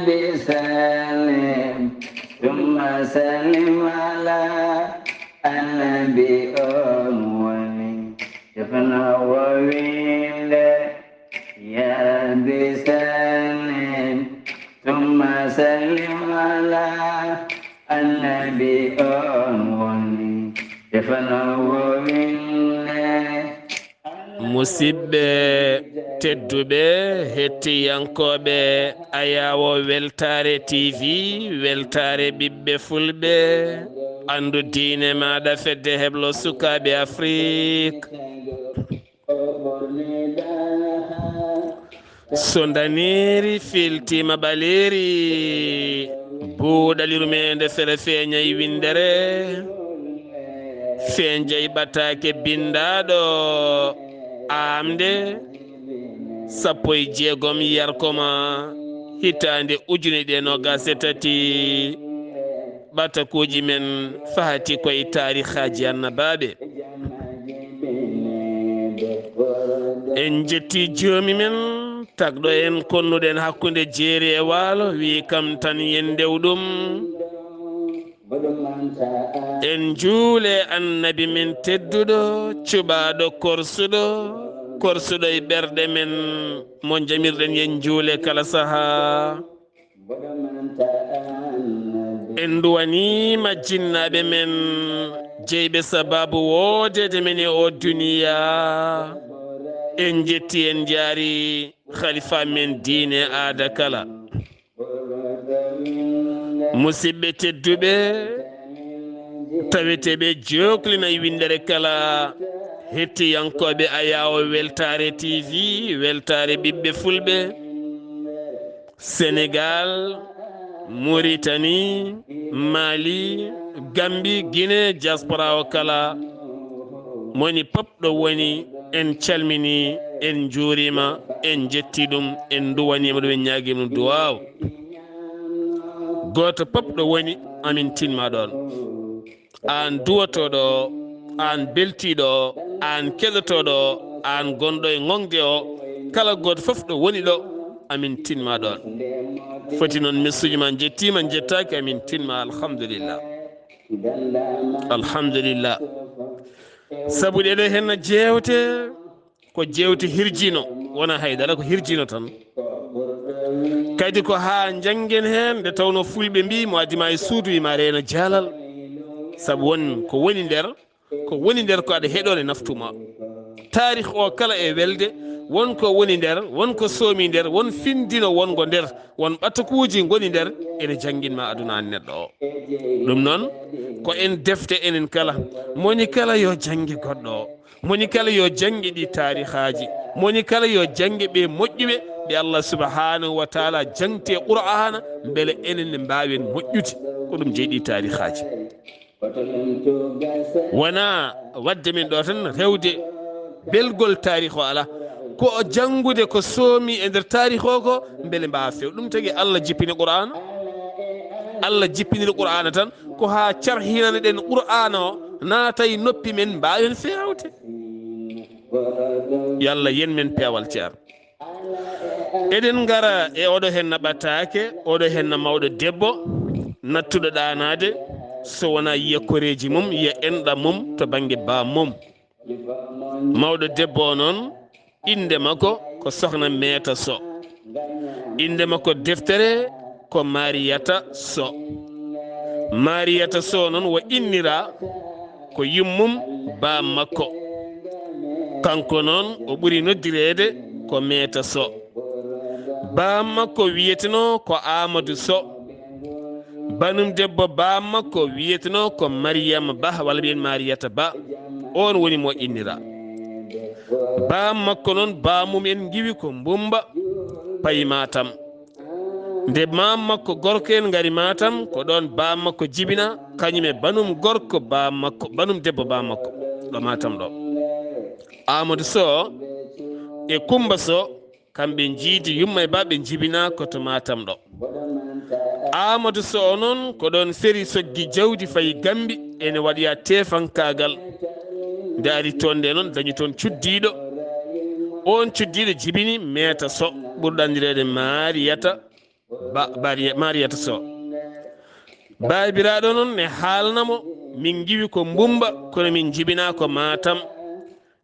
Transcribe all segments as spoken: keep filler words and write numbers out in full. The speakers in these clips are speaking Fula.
Bi sallim, summa sallim ala annabi on woni. Defno wo winde, ya bi sallim, summa sallim ala annabi on woni. Defno wo winde. Musidɓe tedduɓe, hettiyankooɓe Ayaawo Weltaare T V, Weltaare Ɓiɓɓe Fulɓe, anndu diine maaɗa, fedde heblo sukaaɓe Afrik. So ndaneeri filtiima ɓaleeri, buuɗali rumeende fere feeñay winndere, feeñay ɓataake binndaaɗo aamde sappo e jeegom yarkoma hitaande ujune ɗiɗi e noogaas e tati. Ɓatakuuji men fahati koye taarihaaji annabaaɓe. En njetti joomi men, tagɗo en konnuɗen hakkunde jeeri e waalo, wi'i kam tan yen ndew ɗum. En njuule annabi men tedduɗo, cuɓaaɗo korsuɗo, korsuɗo e ɓerɗe men, mo njamirɗen yen njuule kala sahaa. En nduwaniima jinnaaɓe men, jeyɓe sabaabu woodeede men e oo duniya. En njetti, en njaari khalifa men diine aada kala. Musidɓe tedduɓe, taweteeɓe jooklina e winndere kala, hettiyankooɓe Ayaawo Weltaare T V, Weltaare Ɓiɓɓe Fulɓe, Senegal, Mauritanie, Mali, Gambie, Guinée, diaspora o kala. Moni pop ɗo woni, en calmini, en njuurima, en jetti ɗum, en duwanima ɗum, en ñaagima ɗum duwaaw. Gooto pop ɗo woni, amin tinma ɗon. Aan duwotooɗo o, aan beltiiɗo o, aan keɗotooɗo o, aan gonɗo e ŋoŋde o, kala gooto fof ɗo woni ɗo, amin tinma ɗon. Foti noon, message ma njettiima, njettaaki, amin tinma, alhamdulillah. Alhamdulillah. Sabu ɗeɗo henna jeewte, ko jeewte hirjino, wona haydara, ko hirjino tan. Kadi ko haa njanngen heen, nde tawnoo fulɓe mbii mo addi ma e suudu, wii ma reeno jaalal. Sabu won ko woni nder, ko woni nder ko aɗa heɗoo ne naftu ma. Taarih o kala e welde, won ko woni nder, won ko soomi nder, won findino wongo nder, won ɓatakuuji ngoni nder, ene janngin ma aduna an neɗɗo o. Ɗum noon, ko en defte enen kala, moni kala yo jannge goɗɗo o. Moni kala yo jannge ɗi taarihaaji. Moni kala yo jannge ɓe moƴƴuɓe, ɓe Allah subhanahu wa taala jangte Qur'aana, mbele enen ne mbaawen moƴƴude. Ko ɗum jeyi ɗi taarihaaji. Wona wadde min ɗo tan rewde belgol taarih o alaa. Ko o janngude ko soomi e nder taarih o ko mbele mbaawa few. Ɗum tagi Allah jippini Qur'aana. Allah jippiniri Qur'aana tan. Ko haa carhinane ɗen Qur'aana o naata e noppi men, mbaawen feewde. Yo Allah yen men peewal, ceer. Eɗen ngara e oɗo henna ɓataake, oɗo henna mawɗo debbo, nattuɗo ɗaanaade, so wonaa yiya koreeji mum, yiya enɗam mum to bannge baam mum. Mawɗo debbo o noon, innde makko ko Sokhna Meeta Soh. Innde makko deftere ko Mariyata Soh. Mariyata Soh noon wo inniraa ko yummum baam makko. Kanko noon o ɓuri noddireede ko Meeta Soh. Baam makko wiyetenoo ko Aamadu Soh. Banum debbo baam makko wiyetenoo ko Mariyama Bah, walla mbiyen Mariyata Bah. Oon woni mo inniraa. Baam makko noon, baam mum en ngiwi ko Mbumba, payi Matam. Nde maam makko gorko en ngari Matam, ko ɗoon baam makko jibina, kañum e banum gorko baam makko, banum debbo baam makko, ɗo Matam ɗo. Amadou Sow e Kumba Sow, kamɓe njiidi yumma e ba ɓe njibina ko to Matam ɗo. Amadou Sow noon ko ɗoon feri soggi jawdi fayi Gambi, ene waɗoya teefankaagal. Nde ari toon nde noon dañi toon cuddiiɗo. Oon cuddiiɗo jibini Meeta Sow, ɓurɗo anndireede Mariyata. Ba, Bariya-, Mariyata Sow. Baabiraaɗo noon ne haalna mo, min ngiwi ko Mbumba, kono min njibinaa ko Matam.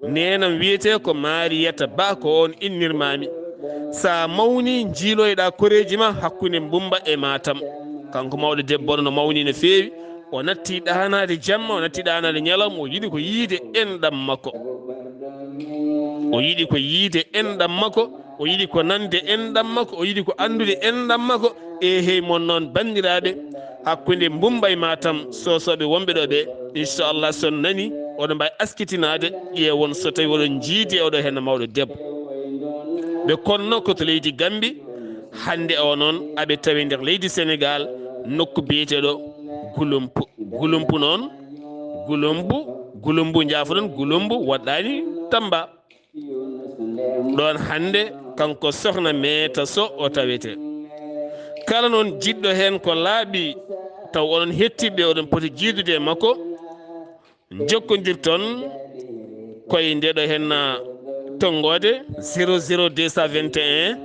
Neenam wiyetee ko Mariyata Ba, ko oon innirmaami. So a mawnii, njiiloyɗaa koreeji ma hakkunde Mbumba e Matam. Kanko mawɗo debbo on no mawni no feewi. O natti ɗaanaade jamma, o natti ɗaanaade ñalawma, o yiɗi ko yiide enɗam makko. O yiɗi ko yiide enɗam makko, o yiɗi ko nande enɗam makko, o yiɗi ko anndude enɗam makko. E hey mon noon, banndiraaɓe, hakkunde Mbummba e Matam, Soosooɓe wonɓe ɗo ɓe, inchallah, so on nani, oɗon mbaawi askitinaade, ƴeewon so tawi oɗon njiidi e oɗo henna mawɗo debbo. Ɓe konno ko to leydi Gambi, hannde o noon aɓe tawi nder leydi Senegal, nokku biyeteeɗo Gulumpu. Gulumpu noon, Gulumbu, Gulumbu, njaafoɗon, Gulumbu woɗɗaani Tamba. Ɗoon hannde kanko Sohna Meeta Sow o tawetee. Kala noon jiɗɗo heen ko laaɓi, taw oɗon hettitɓe, oɗon poti jiidude e makko, njokkondirton koye ndeɗo henna tonngoode, zéro zéro deux cent vingt et un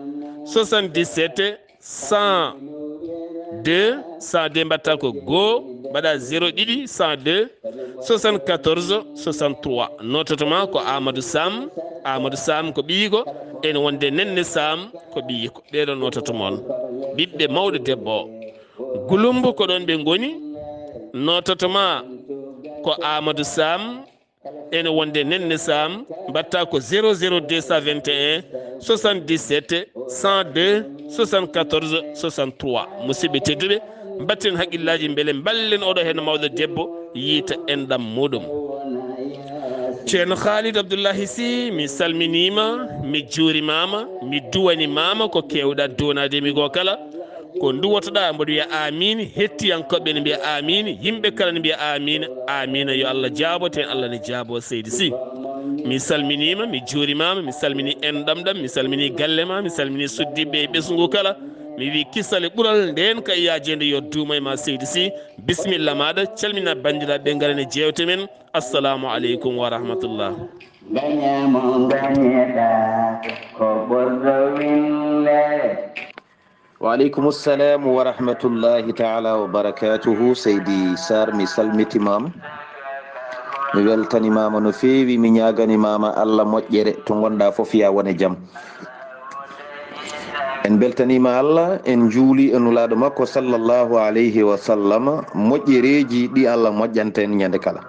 soixante-dix-sept cent deux, cent deux mbaɗta ko goo, mbaɗa zéro ɗiɗi, cent deux, soixante-quatorze, soixante-trois. Nototo ma ko Amadou Sam. Amadou Sam ko ɓiyiko, ene wonde Nenne Sam ko ɓiyiko. Ɓeeɗo nototo ma on. Ɓiɓɓe mawɗo debbo o. Gulumbu ko ɗoon ɓe ngoni. Nototo ma ko Amadou Sam, ene wonde Nenne Sam, mbaɗta ko zéro zéro deux cent vingt et un soixante-dix-sept cent deux soixante-quatorze soixante-trois. Musidɓe tedduɓe, mbatten haqqillaaji mbele mballen oɗo heen mawɗo debbo yiita enɗam muɗum. Ceerno Khalid Abdullahi Sy, mi salminiima, mi juurimaama, mi duwanimaama ko keewɗa duwanaade mi ko kala. Ko nduwotoɗaa, mboɗo wiya aamiin, hettiyankooɓe ne mbiya aamiin, yimɓe kala ne mbiya aamiin. Aamiin, yo Allah jaabo, teen Allah ne jaabo seydi Sy. Mi salminiima, mi juurimaama, mi salminii enɗam ɗam, mi salminii galle ma, mi salminii suddiiɓe e ɓesngu kala. Mi wii kisal e ɓural ndeen ka yaajeende yo duumo e ma seydi Sy. Bisimilla maaɗa, calmina banndiraaɓe, ngaren e jeewte men. Assalamu aleykum wa rahmatullah. Gañe mo gañeɗa ko ɓurɗo winde. Wa aleykum salam wa rahmatullahi taala wa barakatuhu. Seydi Sarr, mi salmitimaama. Mi weltanimaama no feewi, mi ñaaganimaama Allah moƴƴere. To ngonɗa fof, ya wone jam. En beltaniima Allah, en njuuli e Nulaaɗo makko sallallahu alayhi wa sallam, moƴƴereeji ɗi Allah moƴƴanta en ñande kala.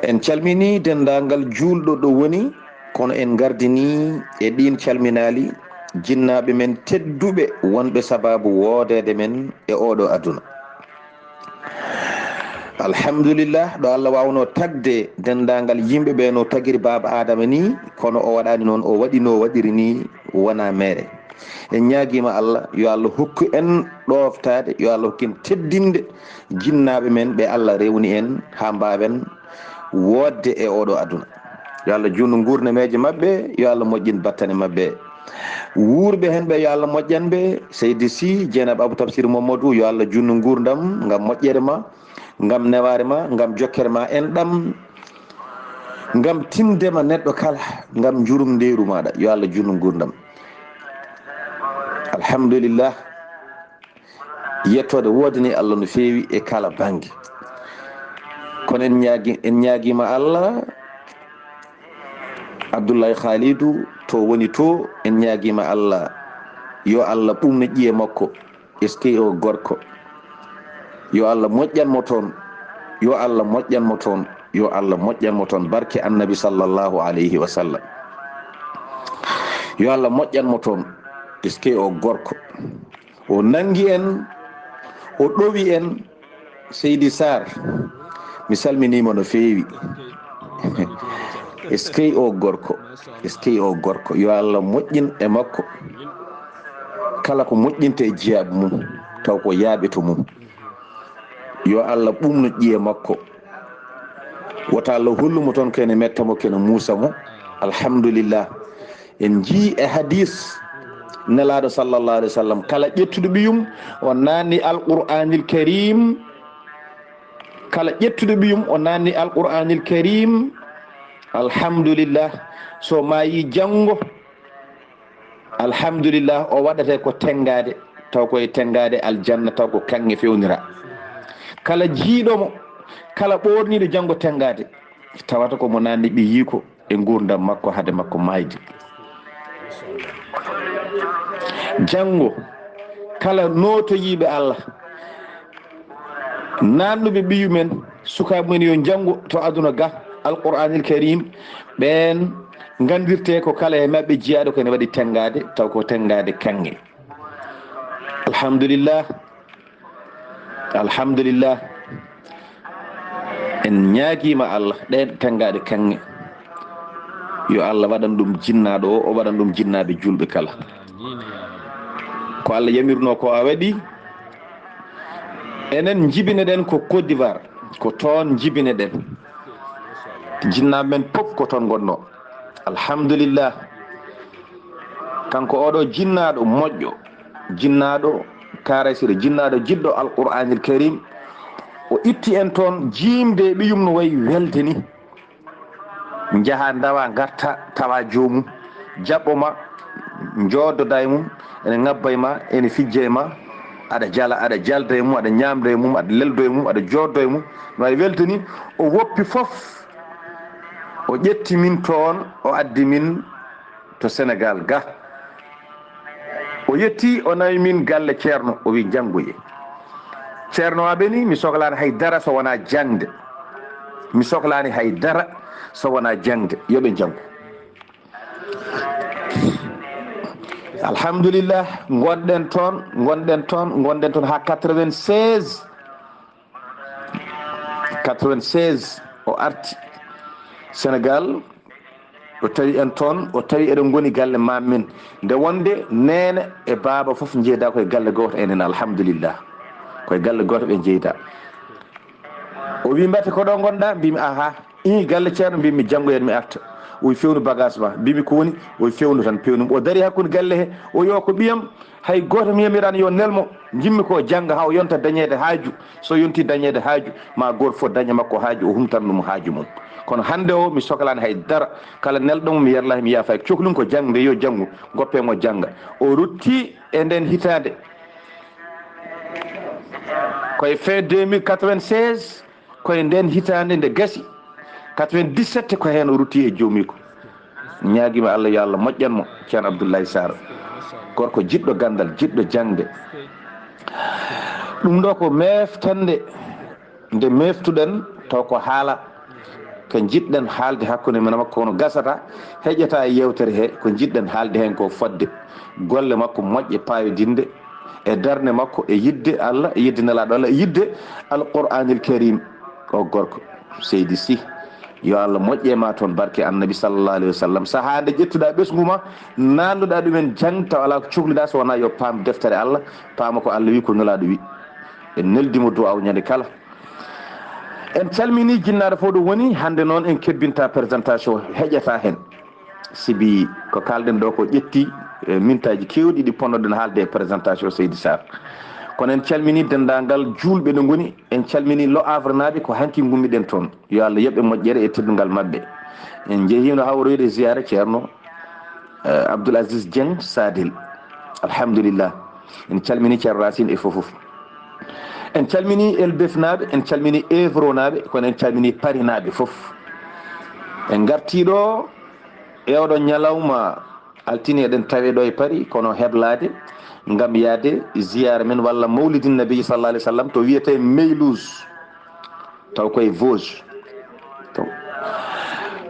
En calminii denndaangal juulɗo ɗo woni, kono en ngardinii e ɗiin calminaali jinnaaɓe men tedduɓe wonɓe sabaabu woodeede men e ooɗo aduna. Alhamdulillah, ɗo Allah waawnoo tagde denndaangal yimɓe ɓe no tagiri Baaba Aadama nii, kono o waɗaani noon, o waɗi no waɗiri nii, wonaa meere. En ñaagiima Allah, yo Allah hokku en ɗooftaade, yo Allah hokku en teddinde jinnaaɓe men ɓe Allah rewni en haa mbaawen woodde e ooɗo aduna. Yo Allah juutnu nguurnameeje maɓɓe, yo Allah moƴƴin battane maɓɓe. Wuurɓe heen ɓe, yo Allah moƴƴan ɓe. Seydi Sy, Jeynaba Abou Tafsir Mamadou, yo Allah juutnu nguurndam ngam moƴƴere ma, ngam newaare ma, ngam jokkere ma enɗam, ngam tinde ma neɗɗo kala, ngam njurum ndeeru maaɗa. Yo Allah juutnu nguurndam. Alhamdulillah. Yettoode woodani Allah no feewi e kala bannge. Kono en ñaagi-, en ñaagiima Allah, Abdoulaye Khalidou to woni to, en ñaagiima Allah, yo Allah ɓuuɓnu ƴiye makko. Eskey o gorko. Yo Allah moƴƴan mo toon. Yo Allah moƴƴan mo toon. Yo Allah moƴƴan mo toon. Barke Annabi sallallahu alayhi wa sallam. Yo Allah moƴƴan mo toon. Eskey o gorko. O nanngi en, o ɗowi en. Seydi Sarr, mi salminiima no feewi. Eskey o gorko, eskey o gorko. Yo Allah moƴƴin e makko. Kala ko moƴƴinta e jiyaaɓe mum, taw ko yaaɓe to mum. Yo Allah ɓuuɓnu ƴiye makko. Wota Allah hollu mo toon kene metta mo, kene muusa mo. Alhamdulillah. En njii e hadis Nelaaɗo sallallahu alayhi wa sallam, kala ƴettuɗo ɓiyum, o naatni Alqur'aanil Kariim, kala ƴettuɗo ɓiyum, o naatni Alqur'aanil Kariim, alhamdulillah, so maayi janngo, Alhamdulillah, o waɗate ko tenngaade, taw koye tenngaade aljanna, taw ko kaŋŋe fewnira. Kala jiiɗo mo, kala ɓoorniiɗo janngo tenngaade, tawata ko mo naanni ɓiyiiko e nguurndam makko hade makko maayde. Janngo, kala nootoyiiɓe Allah, naannuɓe ɓiyu men, sukaaɓe men yo njanngu to aduna ga, Alqur'aanil Kariim, ɓeen nganndirte ko kala e maɓɓe jiyaaɗo ko ene waɗi tenngaade, taw ko tenngaade kaŋŋe. Alhamdulillah. Alhamdulillah. En ñaagiima Allah ɗeen tenngaade kaŋŋe. Yo Allah waɗan ɗum jinnaaɗo o, o waɗan ɗum jinnaaɓe juulɓe kala. Ko Allah yamirnoo ko a waɗi. Enen njibine ɗen ko Côte d'Ivoire, ko toon njibine ɗen. Jinnaaɓe men pop ko toon ngonnoo. Alhamdulillah. Kanko oɗo jinnaaɗo moƴƴo, jinnaaɗo karasiro, jinnaaɗo jiɗɗo Alqur'aanil Kariim, o itti en toon jiimde e ɓiyum no wayi welde ni. Njaha ndawa ngarta tawa joomum, jaɓɓo ma, njoododa e mum, ene ŋabba e ma, ene fijja e ma, aɗa jala, aɗa jalda e mum, aɗa ñaamda e mum, aɗa leldo e mum, aɗa jooddo e mum, no wayi welde ni. O woppi fof, o ƴetti min toon, o addi min to Senegaal ga. O yetti, o nawi min galle Ceerno, o wi, "Njanngoye." Ceerno aɓe ni, mi soklaani hay dara so wonaa jaŋde. Mi soklaani hay dara so wonaa jaŋde. Yo ɓe njanngu. Alhamdulillah, ngonɗen toon, ngonɗen toon, ngonɗen toon haa quatre-vingt-seize. Quatre-vingt-seize o arti Senegaal, o tawi en toon, o tawi eɗen ngoni galle maam men. Nde wonde neene e baaba fof njeyda koye galle gooto enen, alhamdulillah. Koye galle gooto ɓe njeyda. O wi, "Mbate ko ɗo ngonɗa?" Mbimi, "Aha." "Ii, galle Ceerno?" Mbimi, "Janngo yen mi arta." O wi, "Fewnu bagage ma." Mbimi, "Ko woni?" O wi, "Fewnu tan, pewnumi." O dari hakkunde galle he, o wi, "O ko ɓiyam, hay gooto mi yamirani yo nelmo, njimmi ko jannga haa o yonta dañeede haaju. So yonti dañeede haaju, ma gooto fof daña makko haaju, o humtan ɗum haaju mum. Kono hannde o, mi soklaani hay dara. Kala nelɗo mo mi yerlaaki, mi yaafaaki. Coklum ko jaŋde, yo janngu, ngoppe mo jannga." O rutti e nden hitaande. Koye fin deux mille quatre-vingt-seize, koye nden hitaande nde gasi, quatre-vingt-dix-sept, ko heen o rutti e joomiiko. Ñaagiima Allah, yo Allah moƴƴan mo, Ceerno Abdoulaye Sarr. Gorko jiɗɗo ganndal, jiɗɗo jaŋde. Ɗum ɗo ko meeftande nde meeftuɗen, taw ko haala ko njiɗɗen haalde hakkunde men e makko, kono gasata, heƴata e yeewtere he, ko njiɗɗen haalde heen ko fodde golle makko moƴƴe, paayodinde e darnde makko, e yiɗde Allah, e yiɗde Nelaaɗo Allah, e yiɗde Alqur'aanil Kariim. O gorko, Seydi Sy, yo Allah moƴƴe ma toon, barke Annabi sallallahu alayhi wa sallam. Sahaa nde ƴettuɗaa ɓesngu ma, naannuɗaa ɗumen jaŋde, taw alaa ko cokluɗaa so wonaa yo paam deftere Allah, paama ko Allah wi, ko Nulaaɗo wi. En neldi mo duwaaw ñande kala. En calmini jinnaaɗo fof ɗo woni. Hannde noon en kebbinta présentation, heƴata heen. Sibi ko kaalɗen ɗo ko ƴetti, eh, mintaaji keewɗi ɗi ponnoɗen haalde e présentation Seydi Sarr. Kono en calmini denndaangal juulɓe ɗo ngoni, en calmini Le Havrenaaɓe, ko hanki ngummiɗen toon. Yo Allah yoɓ ɓe moƴƴere e teddungal maɓɓe. En njehiino hawroyde ziyaara Ceerno, eh, Abdoul Aziz Dieng Sadel. Alhamdulillah. En calmini Ceerno Racine e fof fof. En calmini Elbefnaaɓe, en calmini Évronaaɓe, kono en calmini Parinaaɓe fof. En ngartii ɗo e oɗo ñalawma altine, eɗen tawe ɗo e Paris, kono heblaade ngam yaade ziyaara men walla Mawlidin Nabi sallallahu alaihi wasallam to wiyetee Meylouz, taw koye Vosges. To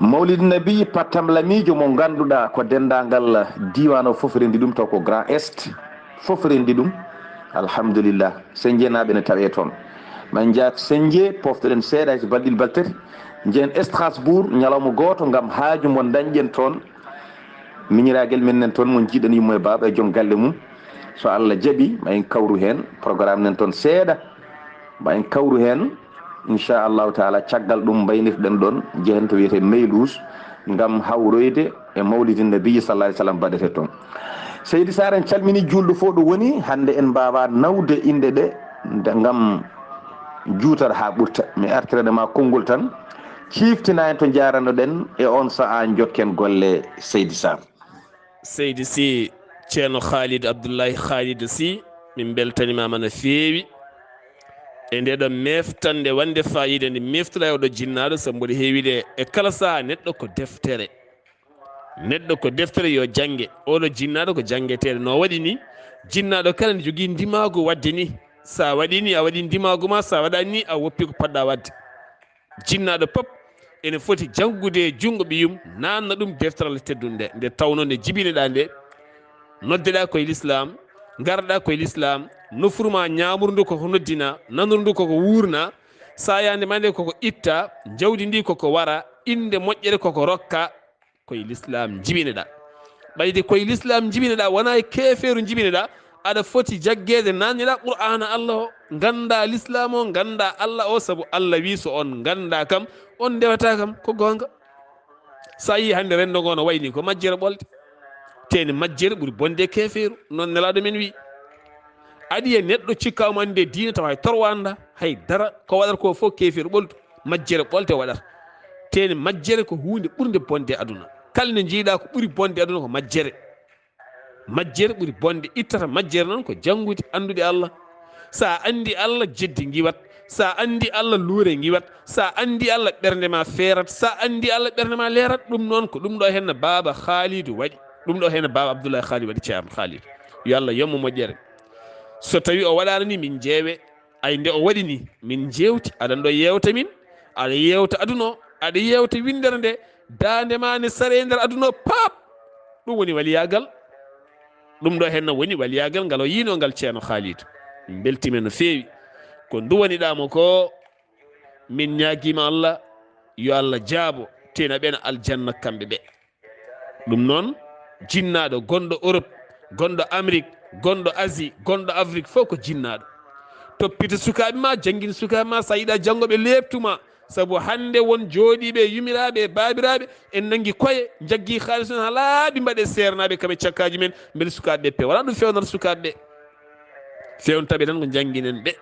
Mawlidin Nabi, pattam lamiijo mo ngannduɗaa ko denndaangal diiwaan o fof renndi ɗum, taw ko Grand Est fof renndi ɗum. Alhamdulillah, Senjeenaaɓe ne tawee toon. Ma en njaat Senje, poftoɗen seeɗa, hay so balɗe ɗiɗi, balɗe tati, njehen Strasbourg ñalawma gooto ngam haaju mo ndañɗen toon. Miñiraagel men nen toon, mo njiiɗen yummo e baaba e joom galle mum. So Allah jaɓi, ma en kawru heen, programme nen toon seeɗa, ma en kawru heen, inchallahu taala. Caggal ɗum mbaynitoɗen ɗoon, njehen to wiyetee Meylouz, ngam hawroyde e Mawlidin Nabi sallallahu alaihi wasallam baɗetee toon. Seydi Sarr, en calmini juulɗo fof ɗo woni. Hannde en mbaawaa nawde inɗe ɗe, nde ngam juutat haa ɓurta. Mi artirane ma konngol tan, ciiftina en to njaaranoɗen e on sahaa, njokken golle, Seydi Sarr. Seydi Sy, Ceerno Khalid Abdullahi Khalid Sy, min mbeltanimaama no feewi e nde ɗo meftande wonde faayiida nde meftuɗa e oɗo jinnaaɗo, sabu mboɗo heewi de e kala saha neɗɗo ko deftere. Neɗɗo ko deftere yo jannge, oɗo jinnaaɗo ko janngeteeɗo. No waɗi ni, jinnaaɗo kala ne jogii ndimaagu waɗde ni. Sa waɗi ni, a waɗi ndimaagu ma, sa waɗani ni, a woppi ko poɗɗa waɗde. Jinnaaɗo pop ene foti janngude e junngo ɓiyum, naanna ɗum deftere Allah teddunde nde, nde tawnoo nde jibinoɗaa nde, noddeɗaa koye lislaam, ngarɗaa koye lislaam, nofru ma ñaamru ndu koko noddina, nanru ndu koko wuurna, sayaande ma nde koko itta, jawdi ndi koko wara, innde moƴƴere koko rokka, koye lislaam jibinoɗaa. Ɓayde koye lislaam jibinoɗaa, wonaa e keefeeru jibinoɗaa, aɗa foti jaggeede, naanniɗaa Qur'aana Allah o, nganndaa lislaam o, nganndaa Allah o, sabu Allah wi so on nganndaa kam, on ndewataa kam, ko goonga. So a yii hannde renndo ngo no wayi ni, ko majjere ɓolde. Teeni majjere ɓuri bonde e keefeeru, noon Nelaaɗo men wi. Aɗa yiya neɗɗo cikka omo anndi e diine tawa hay torwa anndaa, hay dara ko waɗata ko fof keefeeru ɓoldu, majjere ɓolte waɗata. Teeni majjere ko huunde ɓurnde bonde e aduna. Kala nde njiiɗaa ko ɓuri bonde e aduna ko majjere. Majjere ɓuri bonde, ittata majjere noon ko janngude, anndude Allah. So a anndi Allah, jeddi ngiwat. So a anndi Allah, luure ngiwat. So a anndi Allah, ɓernde ma feerat. So a anndi Allah, ɓernde ma leerat. Ɗum noon ko ɗum ɗo heen Baaba Khaalidu waɗi. Ɗum ɗo heen Baaba Abdullahi Khaalidu waɗi, Ceerno Khaalidu. Yo Allah yommo moƴƴere. So tawi o waɗaano ni, min njeewe. Ay, nde o waɗi ni, min njeewti. Aɗa ɗo yeewta min, aɗa yeewta aduna o, aɗa yeewta winndere nde, daande ma ne sare e nder aduna o, paap! Ɗum woni waliyaagal. Ɗum ɗo heen woni waliyaagal ngal o yiino ngal, Ceerno Khaalidu. Min mbeltiima no feewi. Ko nduwaniɗaa mo ko, min ñaagiima Allah, yo Allah jaabo, tina ɓeen aljanna kamɓe ɓe. Ɗum noon, jinnaaɗo gonɗo Europe, gonɗo Amérique, gonɗo Asie, gonɗo Afrique fof ko jinnaaɗo. Toppito sukaaɓe ma, janngin sukaaɓe ma, so a yiɗaa janngo ɓe leeptu ma. Sabu hannde won jooɗiiɓe e yumiraaɓe e baabiraaɓe, en nanngi koye, njaggii haalis on haa laaɓi, mbaɗee seernaaɓe kam e cakkaaji men, mbele sukaaɓe ɓe pe-, wonaa ɗum feewnata sukaaɓe ɓe. Feewnata ɓe tan ko njannginen ɓe.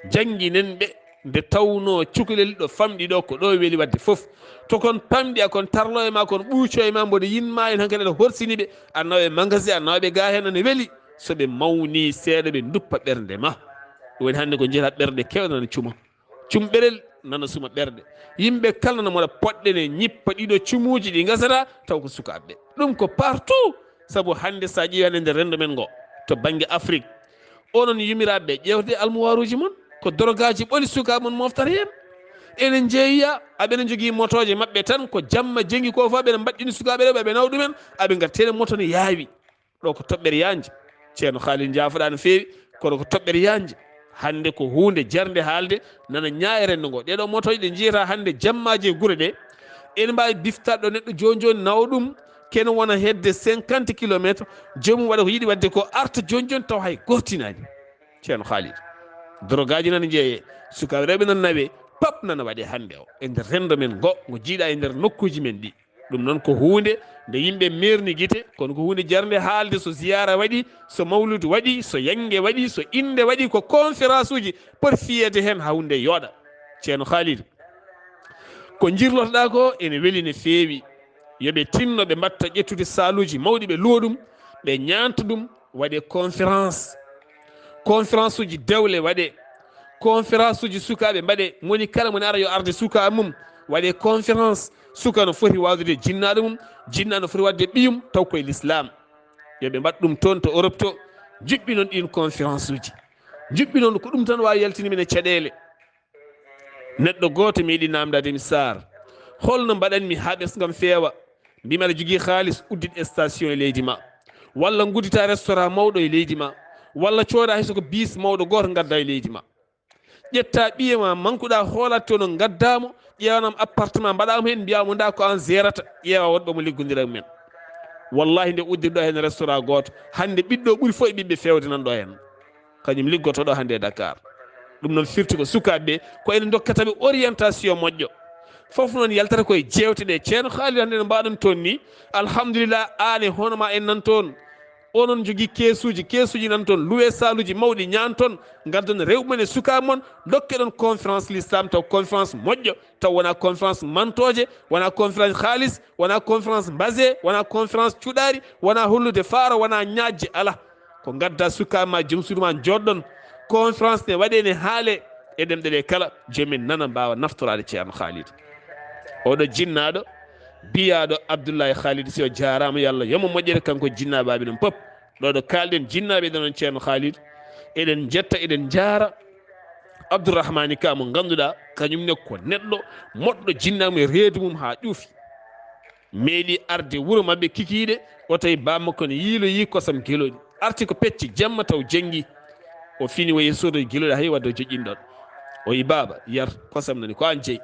Njannginen ɓe nde tawnoo cukalel ɗo famɗi ɗo, ko ɗo weli waɗde fof. To kon pamɗi a kon tarlo e ma, kon ɓuuco e ma, mboɗo yinma en hankadi aɗa horsini ɓe, a nawa e magasin, a nawa ɓe ga heen, ana weli. So ɓe mawni seeɗa, ɓe nduppa ɓernde ma. Ɗum woni hannde ko njiyata ɓerɗe keewɗe nana cuma. Cumɓerel nana suma ɓerɗe. Yimɓe kala nana moɗa poɗɗe ne ñippa ɗiɗo cumuuji ɗi ngasata, taw ko sukaaɓe ɓe. Ɗum ko partout. Sabu hannde so a ƴeewi hannde nder renndo men ngo, to bannge Afrique, onon yumiraaɓe ɓe, ƴeewte almuwaaruuji mon, ko dorogaaji ɓoli sukaaɓe mon moftata heen. Enen njeeya, aɓe ne njogii motooje maɓɓe tan, ko jamma jengi ko fof, aɓe ne mbaɗɗini sukaaɓe rewɓe, aɓe nawa ɗumen, aɓe ngarta heen moto ne yaawi. Ɗo ko toɓɓere yaajnde. Ceerno Khalil, njaafoɗaa no feewi, kono ko toɓɓere yaajnde. Hannde ko huunde jarnde haalde, nana ñaaya renndo ngo. Ɗee ɗoo motooje ɗe njiyata hannde jammaaji e gure ɗe, ene mbaawi biftaade ɗo neɗɗo jooni jooni, nawa ɗum, kene wona hedde cinquante kilomètres, joomum waɗa ko yiɗi waɗde ko, arta jooni jooni taw hay gootinaani. Ceerno Khalil, dorogaaji nana njeeyee, sukaaɓe rewɓe nana nawee, pap nana waɗee hannde o e nder renndo men ngo, ngo jiiɗaa e nder nokkuuji men ɗi. Ɗum noon ko huunde nde yimɓe meerni gite, kono ko huunde jarnde haalde. So ziyaara waɗi, so mawludu waɗi, so yannge waɗi, so innde waɗi, ko conférence uji poti fiyeede heen haa huunde yooɗa. Ceerno Khalil, ko njirlotoɗaa ko ene weli no feewi. Yo ɓe tinno ɓe mbatta ƴettude saaluuji mawɗi, ɓe luwa ɗum, ɓe ñaanta ɗum, waɗee conférence. Conférence uji dewle waɗee. Conférence uji sukaaɓe mbaɗee. Moni kala moni ara yo arde sukaa mum. Waɗee conférence. Suka no foti waawdude jinnaaɗo mum. Jinnaaɗo no foti waɗde ɓiyum taw koye lislaam. Yo ɓe mbaɗ ɗum toon to Europe to. Njuɓɓinon ɗiin conférence uji. Njuɓɓinon ko ɗum tan waawi yaltinde min e caɗeele. Neɗɗo gooto mi yiɗi naamndaade mi, Saar, holno mbaɗanmi haa ɓesngam feewa? Mbiimi aɗa jogii haalis, uddit station e leydi ma, walla nguddita restaurant mawɗo e leydi ma, walla cooda hay so ko biis mawɗo gooto ngadda e leydi ma. Ƴetta ɓiye ma mankuɗa, hoolaa to no ngaddaa mo, ƴeewanam appartement, mbaɗaa mo heen, mbiyaa mo ndaa ko aan gérata, ƴeewa woɗɓe mo liggondira e mumen. Wallahi, nde uddirɗo heen restaurant gooto, hannde ɓiɗɗo ɓuri fof e ɓiɓɓe feewde nan ɗo heen. Kañum liggotoɗo hannde e Dakar. Ɗum noon firti ko sukaaɓe ɓe, ko ene ndokkata ɓe orientation moƴƴo. Fof noon yaltata koye jeewte ɗe. Ceerno Khalil, hannde no mbaɗon toon ni, alhamdulillah, aan e hono ma en nan toon. Onon jogii keesuuji, keesuuji nan toon, luwee saaluuji mawɗi, ñaan toon, ngaddon rewɓe mon e sukaaɓe mon, ndokke ɗon conférence l'islam, taw conférence moƴƴo, taw wonaa conférence mantooje, wonaa conférence haalis, wonaa conférence mbase, wonaa conférence cuɗaari, wonaa hollude faaro, wonaa ñaajje, alaa. Ko ngaddaa sukaaɓe ma, joom suudu ma, njooɗɗon. Conférence ne waɗee, ne haalee e ɗemɗe ɗe kala, joom en nana, mbaawa naftoraade Ceerno Khalidou. Oɗo jinnaaɗo biyaaɗo Abdullahi Khalidou Sy, o jaaraama, yo Allah yoɓ mo moƴƴere, kanko e jinnaaɓe ɓaaɓe ɗum pop. Ɗo ɗo kaalɗen, jinnaaɓe ɗon on Ceerno Khalidou, eɗen njetta, eɗen njaara Abdourahmani Ka mo ngannduɗaa, kañum ne ko neɗɗo moƴƴo, jinnaaɗo mum e reedu mum haa ƴuufi. Meeɗi arde wuro maɓɓe kikiiɗe, o tawi baaba makko ne yiiloyii kosam gelooɗi. Arti ko pecce jemma taw jenngi. O fini o yehi soodoyi gelooɗi, hay wadde o joƴƴini ɗon. O yi baaba, yar kosam nani, ko aan jeyi.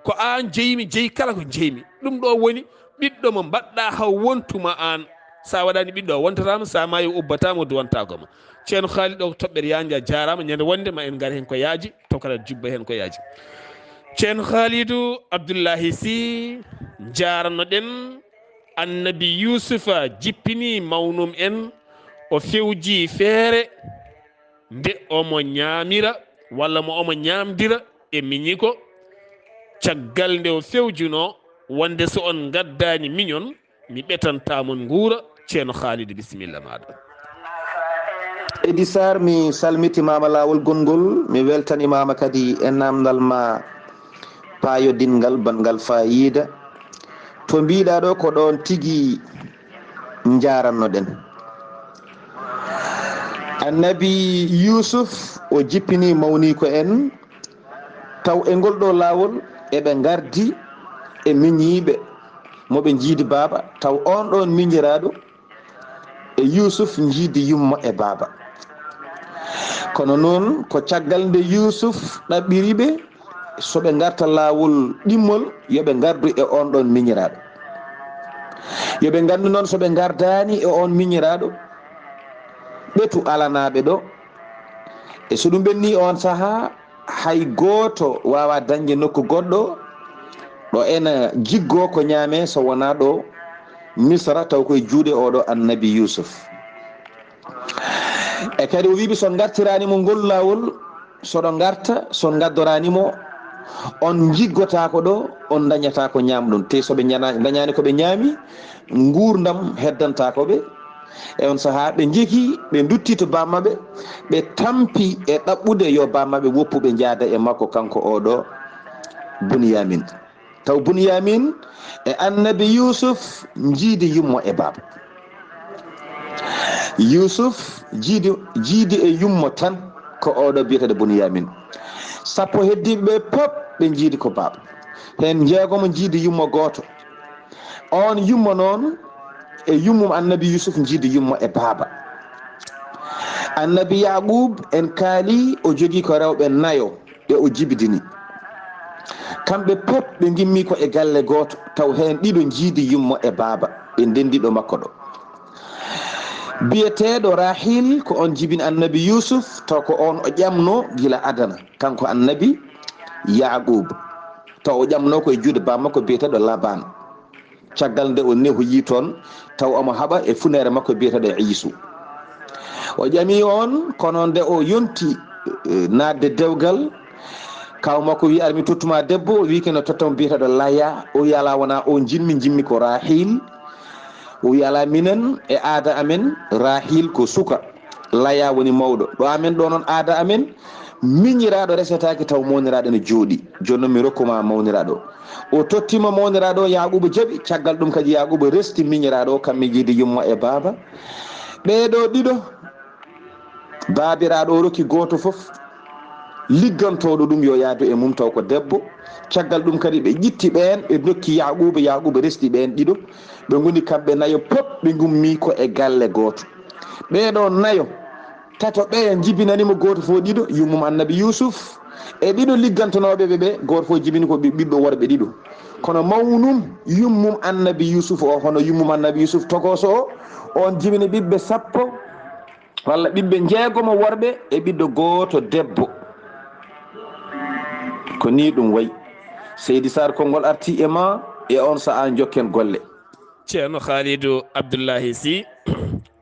Ko aan jeyi, mi jeyi kala ko jeyi mi. Ɗum ɗo woni ɓiɗɗo mo mbaɗɗa haw wontu ma aan. Sa waɗaani ɓiɗɗo a wontataama, sa maayi o ubbataama, o duwantaako ma. Ceerno Khalidou ɗo ko toɓɓere yaajnde, a jaaraama. Ñande wonde ma en ngar heen ko yaaji, tokora jubba heen ko yaaji. Ceerno Khalidou Abdullahi Sy, njaarano ɗen. Annabi Yuusufa jippini mawnum en, o fewji feere nde omo ñaamira walla mo omo ñaamdira e miñiko. Caggal nde o fewjunoo wonde so on ngaddaani miñon, mi ɓetanta mon nguura. Ceerno Khalidou, bisimilla maaɗa. Edi Sarr, mi salmitimaama laawol gonngol, mi weltanimaama kadi e naamndal ma paayodinngal, banngal faayiida. To mbiiɗaa ɗo, ko ɗoon tigi njaaranno-ɗen. Annabi Yuusuf, o jippini mawniiko en, taw e ngol ɗo laawol eɓe ngardi e miñiiɓe mo ɓe njiidi baaba, taw oon ɗoon miñiraaɗo e Yuusuf njiidi yumma e baaba. Kono noon, ko caggal nde Yuusuf ɗaɓɓiri ɓe, so ɓe ngarta laawol ɗimmol, yo ɓe ngardu e oon ɗoon miñiraaɗo. Yo ɓe nganndu noon, so ɓe ngardaani e oon miñiraaɗo, ɓetu alanaaɓe ɗo. E so ɗum ɓenni oon sahaa, hay gooto waawaa dañde nokku goɗɗo ɗo ena jiggoo ko ñaamee so wonaa ɗo Misra, taw koye juuɗe oo ɗo Annabi Yuusuf. E kadi o wiiɓe, so on ngartiraani mo ngol laawol, so ɗo ngarta, so on ngaddoraani mo, on njiggotaako ɗo, on ndañataako ñaamɗum. Te so ɓe ñana-, ndañaani ko ɓe ñaami, nguurndam heddantaako ɓe. E on sahaa, ɓe njeki, ɓe ndutti to baaba maɓɓe, ɓe tampi e ɗaɓɓude yo baaba maɓɓe woppu ɓe njaada e makko, kanko oo ɗo Bunyamin. Taw Bunyamin e Annabi Yuusuf njiidi yummo e baaba. Yuusuf jiidi, jiidi e yummo tan, ko oo ɗo biyeteeɗo Bunyamin. Sappo heddiiɓe ɓe pop ɓe njiidi ko baaba. Heen njeegomo njiidi yummo gooto. Oon yummo noon e yummum Annabi Yuusuf njiidi yummo e baaba. Annabi Yaaquub en kaali, o jogii ko rewɓe nayo ɓe o jibidini. Kamɓe pop ɓe ngimmi ko e galle gooto, taw heen ɗiɗo njiidi yummo e baaba, ɓe ndenndi ɗo makko ɗo. Biyeteeɗo Rahil ko oon jibini Annabi Yuusuf, taw ko oon o ƴamnoo gila adana, kanko Annabi Yaaquub. Taw o ƴamnoo ko e juuɗe baaba makko biyeteeɗo Laban. Caggal nde o nehoyii toon, taw omo haɓa e funeere makko biyeteeɗo Iisu. O ƴami oon, kono nde o yonti, eh, naatde dewgal, kaaw makko wi, "Ar mi tottuma debbo." O wi, "Kene tottamo biyeteeɗo Laya." O wi, "Alaa, wonaa o njimmi, njimmi ko Rahil." O wi, "Alaa, minen e aada amen, Rahil ko suka, Laya woni mawɗo. Ɗo amen ɗo noon, aada amen, miñiraaɗo resetaake taw mawniraaɗo ene jooɗi. Jooni noon mi rokkuma mawniraaɗo." O tottima mawniraaɗo o, Yaaquuba jaɓi. Caggal ɗum kadi Yaaquuba resti miñiraaɗo o, kamɓe njiidi yumma e baaba. Ɓee ɗo ɗiɗo, baabiraaɗo o rokki gooto fof liggantooɗo ɗum yo yaadu e mum taw ko debbo. Caggal ɗum kadi ɓe ƴitti ɓeen, ɓe ndokki Yaaquuba, Yaaquuba resdi ɓeen ɗiɗo. Ɓe ngoni kamɓe nayo pop, ɓe ngummi ko e galle gooto. Ɓee ɗo nayo, tato ɓeya njibinani mo gooto fof ɗiɗo, yummum Annabi Yuusuf, e ɗiɗo liggantonooɓe ɓe ɓe, gooto fof jibini ko ɓi-, ɓiɓɓe worɓe ɗiɗo. Kono mawnum yummum Annabi Yuusuf o, hono yummum Annabi Yuusuf tokooso o, oon jibini ɓiɓɓe sappo walla ɓiɓɓe njeegomo worɓe e ɓiɗɗo gooto debbo. Ko nii ɗum wayi. Seydi Sarr, konngol artii e ma, e oon sahaa njokken golle. Ceerno Khalidou Abdullahi Sy,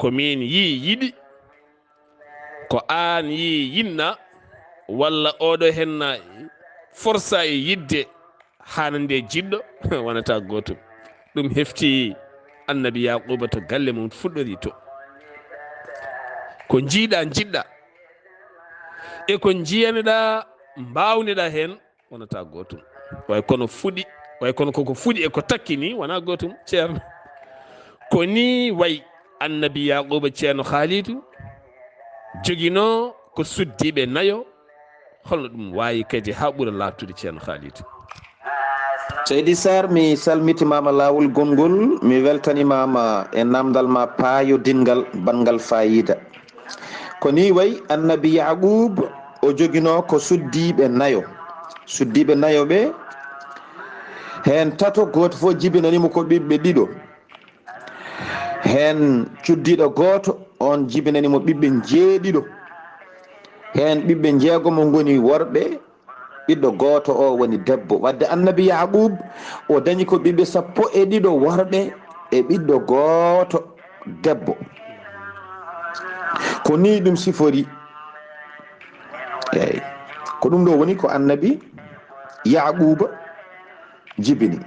ko min yii yiɗi, ko aan yii yinna, walla oɗo henna forsa e yidde haana nde jiɗɗo? Wonata gootum. Ɗum hefti annabi Yaquba to galle mum fuɗɗori to. Ko njiiɗa njiɗɗa e ko njiyaniɗa mbawniɗa heen wonata gootum. Way kono fuɗi, way kono koko fuɗi e ko takki ni wona gootum, Ceerno. Ko ni way annabi Yaquba, Ceerno Haalidu, joginoo ko suddiiɓe nayo. Holno ɗum waawi kadi haa ɓura laatude, Ceerno Haalidu? Seydi Sarr, mi salmitimaama laawol gonngol, mi weltanimaama e namdal ma paayodinngal banngal faayiida. Ko ni way annabi Yaquub, o joginoo ko suddiiɓe nayo. Suddiiɓe nayo ɓe, heen tato, gooto fof jibinani mo ko ɓiɓɓe ɗiɗo. Heen cuddiiɗo gooto, oon jibinani mo ɓiɓɓe njeeɗiɗo. Heen ɓiɓɓe njeegomo ngoni worɓe, ɓiɗɗo gooto o woni debbo. Wadde annabi Yaquub, o dañi ko ɓiɓɓe sappo e ɗiɗo worɓe e ɓiɗɗo gooto debbo. Ko ni ɗum sifori. Eey. Ko ɗum ɗo woni ko annabi Yaquuba jibini.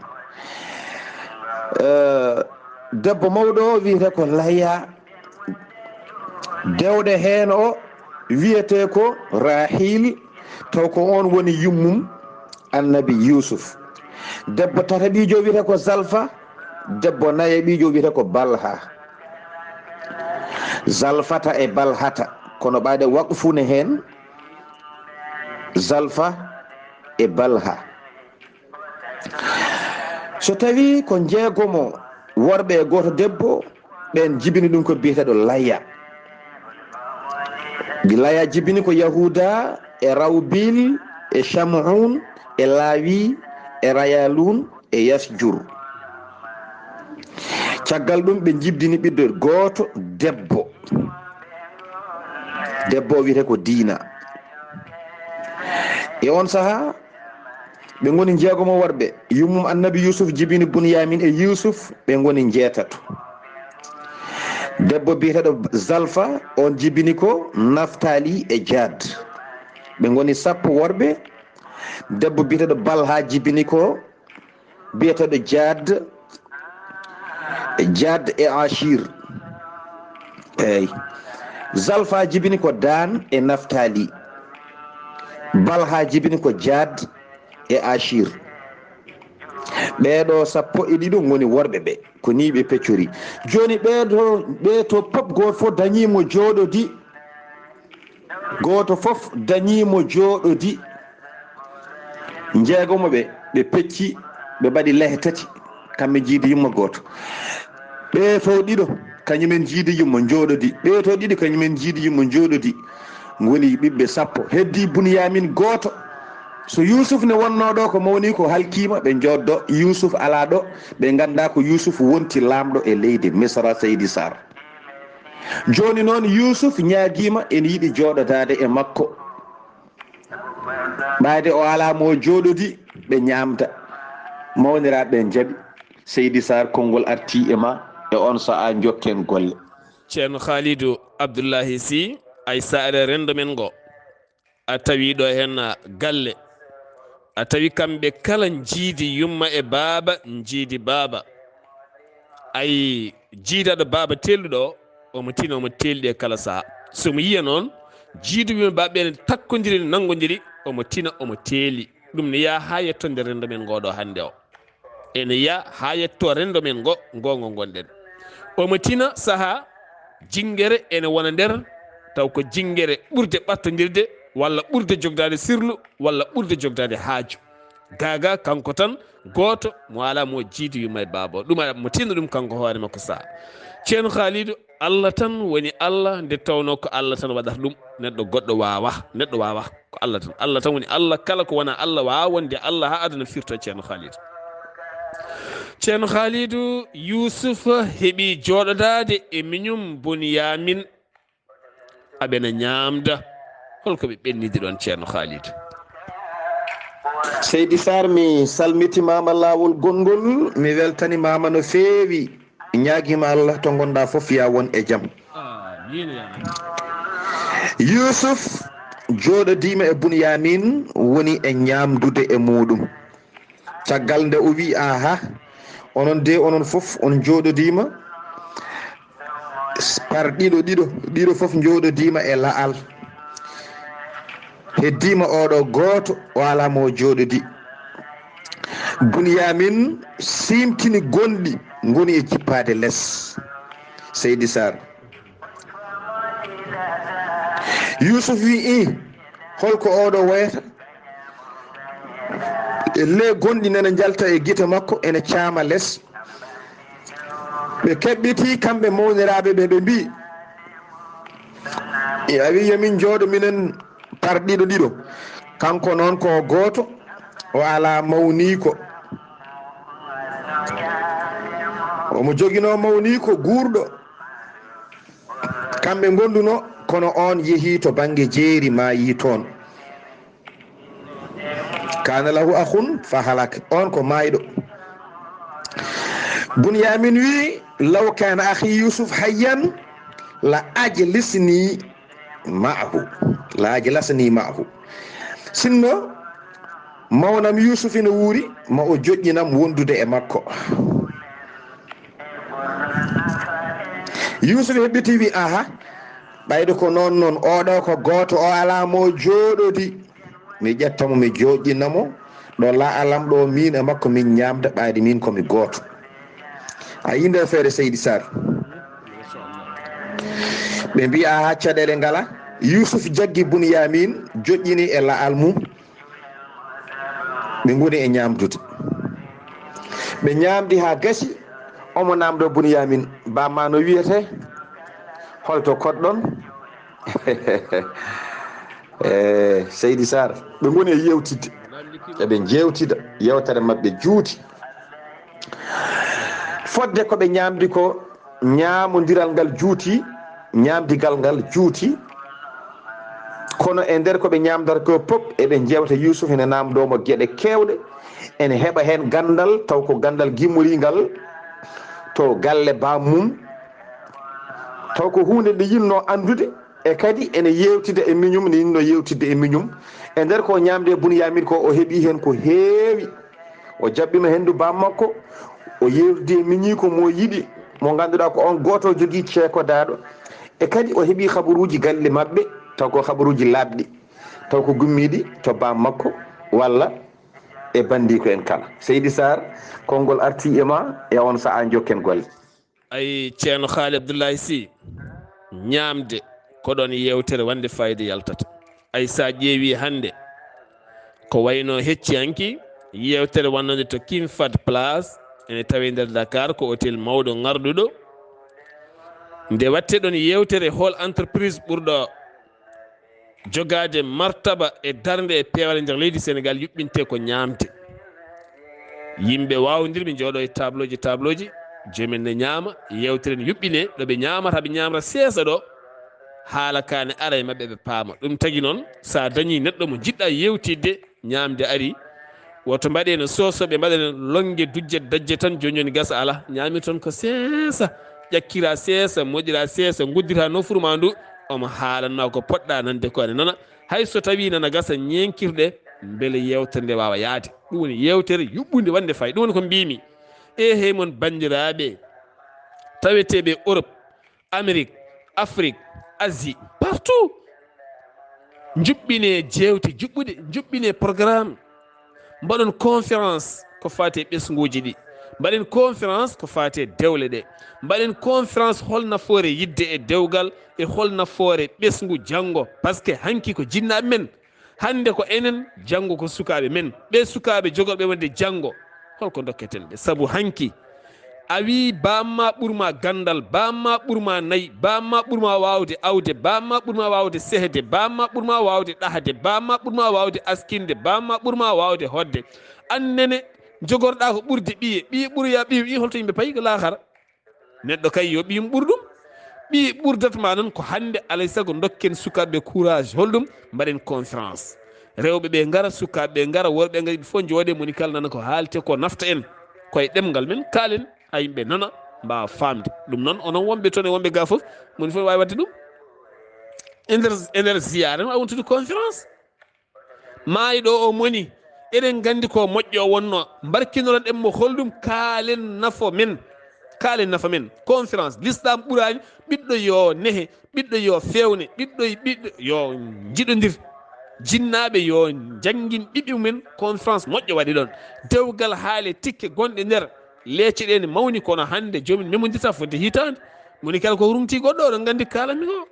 Eh, debbo mawɗo o wiyetee ko Laya. Dewɗe heen o wiyetee ko Rahil, taw ko oon woni yummum annabi Yuusuf. Debbo tataɓiijo wiyetee ko Zalfa, debbo nayaɓiijo wiyetee ko Balha. Zalfata e Balhata, kono ɓayde waqfu ne heen, Zalfa e Balha. So tawii ko njeegomo worɓe e gooto debbo, ɓeen jibini ɗum ko biyeteeɗo Laya. Laya jibini ko Yahuuda e Rawbil e Shamuun e Laawi e Rayalun e Yasjur. Caggal ɗum ɓe jibdini ɓiɗɗo gooto debbo. Debbo o wiyetee ko Diina. E oon sahaa, ɓe ngoni njeegomo worɓe. Yummum annabi Yuusuf jibini Bunyamin e Yuusuf, ɓe ngoni njeetato. Debbo biyeteeɗo Zalfa, oon jibini ko Naftali e Jaad. Ɓe ngoni sappo worɓe. Debbo biyeteeɗo Balha jibini ko biyeteeɗo Jaad, Jaad e Ashir. Eey. Zalfa jibini ko Daan e Naftali. Balha jibini ko Jaad e Ashir. Ɓeeɗo sappo e ɗiɗo ngoni worɓe ɓe. Ko nii ɓe peccori. Jooni ɓeeɗo, ɓee to pop gooto fof dañii mo jooɗodi. Gooto fof dañii mo jooɗodi. Njeegomo ɓe, ɓe pecci, ɓe mbaɗi lehe tati. Kamɓe jiidi yumma gooto. Ɓee fof ɗiɗo, kañumen jiidi yumma njooɗodi. Ɓee to ɗiɗi, kañumen jiidi yumma njooɗodi. Ngoni ɓiɓɓe sappo. Heddii Bunyamin gooto. So Yuusuf ne wonnoo ɗo, ko mawni ko halkiima, ɓe njooɗdo. Yuusuf alaa ɗo, ɓe nganndaa ko Yuusuf wonti laamɗo e leydi Misra, Seydi Sarr. Jooni noon, Yuusuf ñaagiima ene yiɗi jooɗodaade e makko. Ɓayde o alaa mo jooɗodi, ɓe ñaamda. Mawniraaɓe ɓe njaɓi. Seydi Sarr, konngol artii e ma e oon sahaa, njokken golle. Ceerno Haalidu Abdullahi Sy, ay saare renndo men ngo. A tawi ɗo heen galle. A tawi kamɓe kala njiidi yumma e baaba, njiidi baaba. Ay jiidaɗo baaba teelɗuɗo o, omo tina, omo teelɗi e kala sahaa. So mo yiya noon, jiidu yumma e baaba ɓe ne takkodiri, ne nanngodiri, omo tina, omo teeli. Ɗum ne yaha haa yetto nder renndo men ngo ɗo hannde o. Ene yaha haa yetto renndo men ngo, ngo ngo ngonɗen. Omo tina sahaa jinngere ene wona nder, taw ko jinngere ɓurde ɓattondirde, walla ɓurde jogdaade sirlu, walla ɓurde jogdaade haaju. Gaaga kanko tan, gooto mo alaa mo jiidi yumma e baaba o. Ɗum aɗa mo tinno ɗum kanko hoore makko sahaa. Ceerno Haalidu, Allah tan woni Allah, nde tawnoo ko Allah tan waɗata ɗum. Neɗɗo goɗɗo waawaa, neɗɗo waawaa. Ko Allah tan. Allah tan woni Allah, kala ko wonaa Allah waawaa wonde Allah haa aduna firta, Ceerno Haalidu. Ceerno Haalidu, Yuusuf heɓi jooɗodaade e miñum Bunyamin. Aɓe na ñaamda. Hol ko ɓe ɓennidi ɗoon, Ceerno Haalidu? Seydi Sarr, mi salmitimaama laawol gonngol, mi weltanimaama no feewi. Ñaagiima Allah to ngonɗaa fof, yaa won e jam. Yusuf jooɗodiima e Bunyamin, woni e ñaamdude e muuɗum. Caggal nde o wi'i, "Aha, onon de, onon fof on jooɗodiima par ɗiɗo, ɗiɗo, ɗiɗo fof njooɗodiima e la'al. Heddiima oɗo gooto, o alaa mo o jooɗodi." Bunyamin siimtini gonɗi ngoni e jippaade les. Seydi Sarr. Yusuf wi'i, "Holko oɗo wayata?" E le gonɗi nana njalta e gite makko, ene caama les. Ɓe keɓɓiti kamɓe mawniraaɓe ɓe, ɓe mbi'i, "E a wi'i yo min njooɗo minen par ɗiɗo ɗiɗo." Kanko noon ko gooto, o alaa mawniiko. Omo joginoo mawniiko guurɗo. Kamɓe ngondunoo, kono oon yehii to bannge jeeri, maayii toon. Kaana lahu akhun fa halak. Oon ko maayɗo. Bunyamin wi'i, "Law kaana akhi Yusuf hayyan la ajlisni ma'ahu. La ajlasni ma'ahu." Sinno mawnam Yusuf ina wuuri, ma o joƴƴinam wondude e makko. Yusuf heɓɓiti wi, "Aha, ɓayde ko noon noon, oɗo ko gooto, o alaa mo jooɗodi. Mi ƴetta mo, mi jooɗina mo ɗo la'alam ɗo, min e makko min ñaamda, ɓayde min ko mi gooto." A yii nder feere Seydi Sarr. Ɓe mbi'a haa caɗeele ngala, Yusuf jaggi Bunyamin, joƴƴini e la'al mum. Ɓe ngoni e ñaamdude. Ɓe ñaamdi haa gasi, omo naamndoo Bunyamin, "Bamma no wiyetee? Holto koɗɗon?" Eh, Seydi Sarr, ɓe ngoni e yeewtidde. Eɓe njeewtida, yeewtere maɓɓe juuti. Fodde ko ɓe ñaamdi ko, ñaamondiral ngal juuti, ñaamdigal ngal juuti. Kono e nder ko ɓe ñaamdata ko pop, eɓe njeewta Yusuf, ene naamndoo mo geɗe keewɗe, ene heɓa heen ganndal, taw ko ganndal gimmoringal to galle baam mum, taw ko huunde nde yinnoo anndude, e kadi ene yeewtida e miñum, nde yinnoo yeewtidde e miñum. E nder ko ñaamde e Bunyamin ko, o heɓi heen ko heewi. O jaɓɓiima henndu baam makko, o yeewtidi e miñiiko mo yiɗi, mo ngannduɗaa ko on gooto jogii ceekodaaɗo. E kadi o heɓi habaruuji galle maɓɓe, taw ko habaruuji laaɓɗi, taw ko gummiiɗi to baam makko walla e banndiiko en kala. Seydi Sarr, konngol arti e ma e on sahaa, njokken golle. Ay, Ceerno Haali Abdullahi Si, ñaamde ko ɗoon yeewtere wonde fayida yaltata. Ay, so a ƴeewi hannde, ko wayno hecci hanki, yeewtere wonnode to King Fahd Place, ene tawe nder Dakar, ko hôtel mawɗo ŋarɗuɗo. Nde watte ɗoon yeewtere, hol entreprise ɓurɗo jogaade martaba e darnde e peewal e nder leydi Senegal yuɓɓinte ko ñaamde. Yimɓe waawondirɓe njooɗo e tablooji, tablooji, joomen ne ñaama, yeewtere ne yuɓɓine, ɗo ɓe ñaamata, ɓe ñaamata seesa ɗo, haala ka ne ara e maɓɓe, ɓe paama. Ɗum tagi noon, so a dañii neɗɗo mo njiɗɗa yeewtidde, ñaamde ari, woto mbaɗe no soosooɓe mbaɗa no lonnge dujje dajje tan, jooni jooni gasa alaa, ñaami toon ko seesa, ƴakkira seesa, moɗira seesa, nguddira nofuru ma ndu, omo haalanma ko poɗɗa nande ko ene nana. Hay so tawii nana gasa ñeeŋkirɗe, mbele yeewtere nde waawa yahde. Ɗum woni yeewtere yuɓɓunde wonde fay. Ɗum woni ko mbiymi. E hey mon banndiraaɓe taweteeɓe Europe, Amérique, Afrique, Asie, partout. Njuɓɓine jeewte juɓɓuɗe, njuɓɓine programme. Mbaɗon conférence ko faati e ɓesnguuji ɗi. Mbaɗen conférence ko faati e dewle ɗe. Mbaɗen conférence hol nafoore yidde e dewgal e hol nafoore ɓesngu janngo. Parce que hanki ko jinnaaɓe men. Hannde ko enen, janngo ko sukaaɓe men. Ɓee sukaaɓe jogorɓe wonde janngo, holko ndokketen ɓe? Sabu hanki, a wii baamma ɓurma ganndal, baamma ɓurma nayi, baamma ɓurma waawde awde, baamma ɓurma waawde sehde, baamma ɓurma waawde ɗahde, baamma ɓurma waawde askinde, baamma ɓurma waawde hoɗde. Aan nene, jogorɗaa ko ɓurde ɓiye, ɓiye ɓuroya ɓiye, ɓiye holto yimɓe payi ko laakara? Neɗɗo kay yo ɓiyum ɓur ɗum. Ɓiye ɓurdat ma noon ko hannde, alay sago ndokken sukaaɓe courage. Holɗum? Mbaɗen conférence. Rewɓe ɓe ngara, sukaaɓe ɓe ngara, worɓe ɓe ngara, yimɓe fof njooɗe, moni kala nana ko haalte ko nafta en. Koye ɗemngal men kaalen, haa yimɓe nana. mbaawa faamde ɗum. Noon onon wonɓe toon e wonɓe gaa fof, moni fof waawi waɗde ɗum e nder e nder ziyaara no waawi wontude conférence. Maayɗo o moni, eɗen nganndi ko moƴƴo o wonno, mbarkinoɗen mo holɗum? Kaalen nafo men. Kaalen nafa men. Conférence, l'islam ɓuraani ɓiɗɗo yo nehe, ɓiɗɗo yo fewne, ɓiɗɗo ɓiɗɗo yo njiɗondir. Jinnaaɓe yo njanngin ɓiɓɓe mumen. Conférence moƴƴo waɗi ɗoon. Dewgal haale tikke gonɗe nder leece ɗe ne mawni, kono hannde joomum memondirta fodde hitaande. Moni kala ko ruŋti goɗɗo, oɗon nganndi ko kaalanmi ko.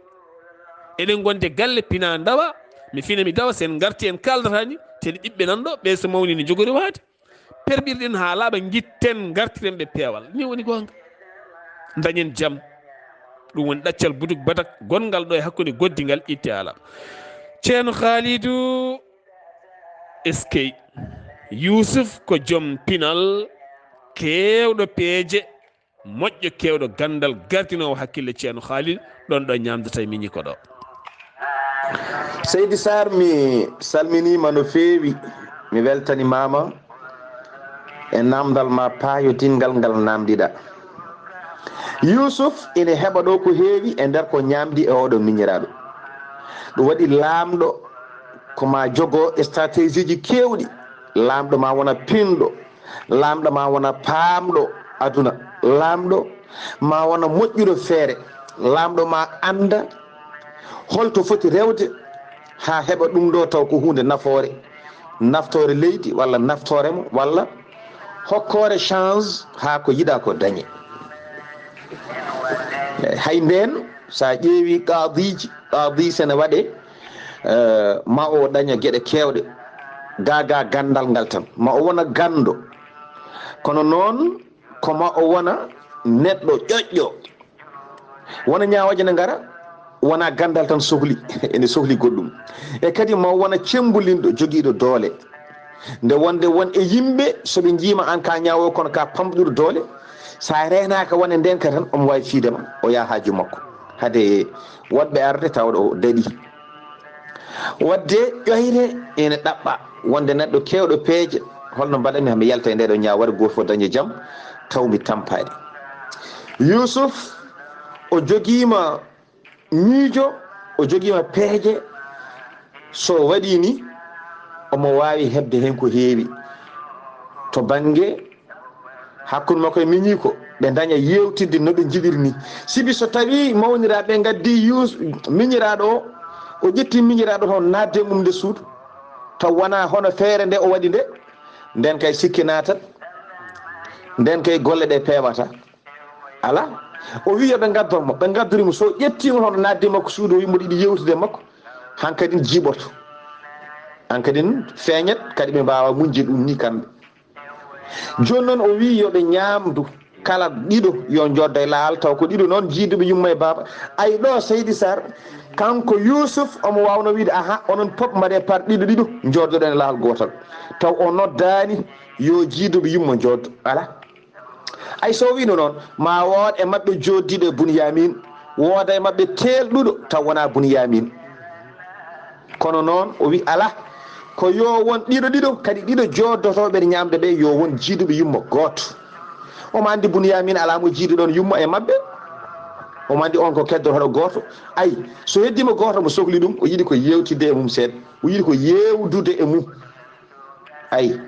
Eɗen ngondi galle, pina ndawa, mi fina mi dawa, sen ngarti en kaaldata ni, ten ɓiɓɓe nan ɗo, ɓe so mawni ne jogori waade. Perɓirɗen haa laaɓa, ngitten, ngartiren ɓe peewal. Ni woni goonga. Dañen jam. Ɗum woni ɗaccal buduk badak gonngal ɗo e hakkunde goddi ngal itte alaa. Ceerno Khalidou, eskey. Yuusuf ko joom pinal, keewɗo peeje, moƴƴo, keewɗo ganndal, gardinoowo hakkille. Ceerno Khalil, ɗoon ɗo ñaamdata e miñi ko ɗo. Seydi Sarr, mi salminiima no feewi, mi weltanimaama e naamndal ma paayotinngal ngal naamndiɗa. Yuusuf ina heɓa ɗo ko heewi e nder ko ñaamdi e oɗo miñiraaɗo. Ɗum waɗi laamɗo ko ma jogo stratégie ji keewɗi. Laamɗo ma wona pinɗo, laamɗo ma wona paamɗo aduna, laamɗo ma wona moƴƴuɗo feere, laamɗo ma annda holto foti rewde haa heɓa ɗum ɗo taw ko huunde nafoore, naftoore leydi walla naftoore mo walla hokkoore chance haa ko yiɗa ko dañe. Hay ndeen, so a ƴeewi qaadiiji, qaadi sene waɗe, eh, ma o daña geɗe keewɗe, gaga ganndal ngal tan, ma o wona ganndo. Kono noon, ko ma o wona neɗɗo ƴoƴƴo. Wona ñaawooje ne ngara, wona ganndal tan sohli, ene sohli goɗɗum. E kadi ma o wona cemmbulinɗo, jogiiɗo doole. Nde wonde won e yimɓe, so ɓe njiima aan ka ñaawoowo kono ka pamɗuɗo doole, so a reenaaka wone ndeen ka tan, omo waawi fiide ma, o yaha haaju makko. Hade woɗɓe arde tawa ɗo daɗi. Waɗde ƴoyre ene ɗaɓɓa wonde neɗɗo keewɗo peeje, holno mbaɗanmi haa mi yalta e ndeɗo ñaawoore, gooto fof daña jam, taw mi tampaani. Yuusuf, o jogiima miijo, o jogiima peeje, so waɗi ni, omo waawi heɓde heen ko heewi to bannge hakkunde makko e miñiiko, ɓe daña yeewtidde no ɓe njiɗiri ni. Sibi so tawii mawniraaɓe ngaddi Yuus-, miñiraaɗo o, o ƴetti miñiraaɗo toon, naatde e mum nde suudu, taw wonaa hono feere nde o waɗi nde, ndeen kay sikke naatat, ndeen kay golle ɗe peewata. Alaa, o wii yo ɓe ngaddor mo, ɓe ngaddori mo, so ƴettii mo hono naatde makko suudu, o wii mboɗo yiɗi yeewtude e makko, hankadin jiiɓoto, hankadin feeñat, kadi ɓe mbaawa muñde ɗum ni kamɓe. Jooni noon o wii yo ɓe ñaamdu kala ɗiɗo, yo njoddo e laawol, taw ko ɗiɗo noon jiiduɓe yumma e baaba. Ay ɗo, Seydi Sarr, kanko Yuusuf omo waawno wiide, aha, onon pop mbaɗe par ɗiɗo ɗiɗo, njoddoɗen e laawol gootal. Taw o noddaani yo jiiduɓe yumma njoddo. Alaa. Ay so o wiino noon, ma wood e maɓɓe jooddiiɗo e Bunyamin, wooda e maɓɓe teelɗuɗo, taw wonaa Bunyamin. Kono noon, o wi alaa, ko yo won ɗiɗo ɗiɗo, kadi ɗiɗo jooddotooɓe e ñaamde ɓe, yo won jiiduɓe yumma gooto. Omo anndi Bunyamin alaa mo jiiduɗon yumma e maɓɓe. Omo anndi on ko keddotooɗo gooto. Ay, so heddiima gooto, mo sohli ɗum, o yiɗi ko yeewtidde e mum seeɗa. O yiɗi ko yeewdude e mum. Ay,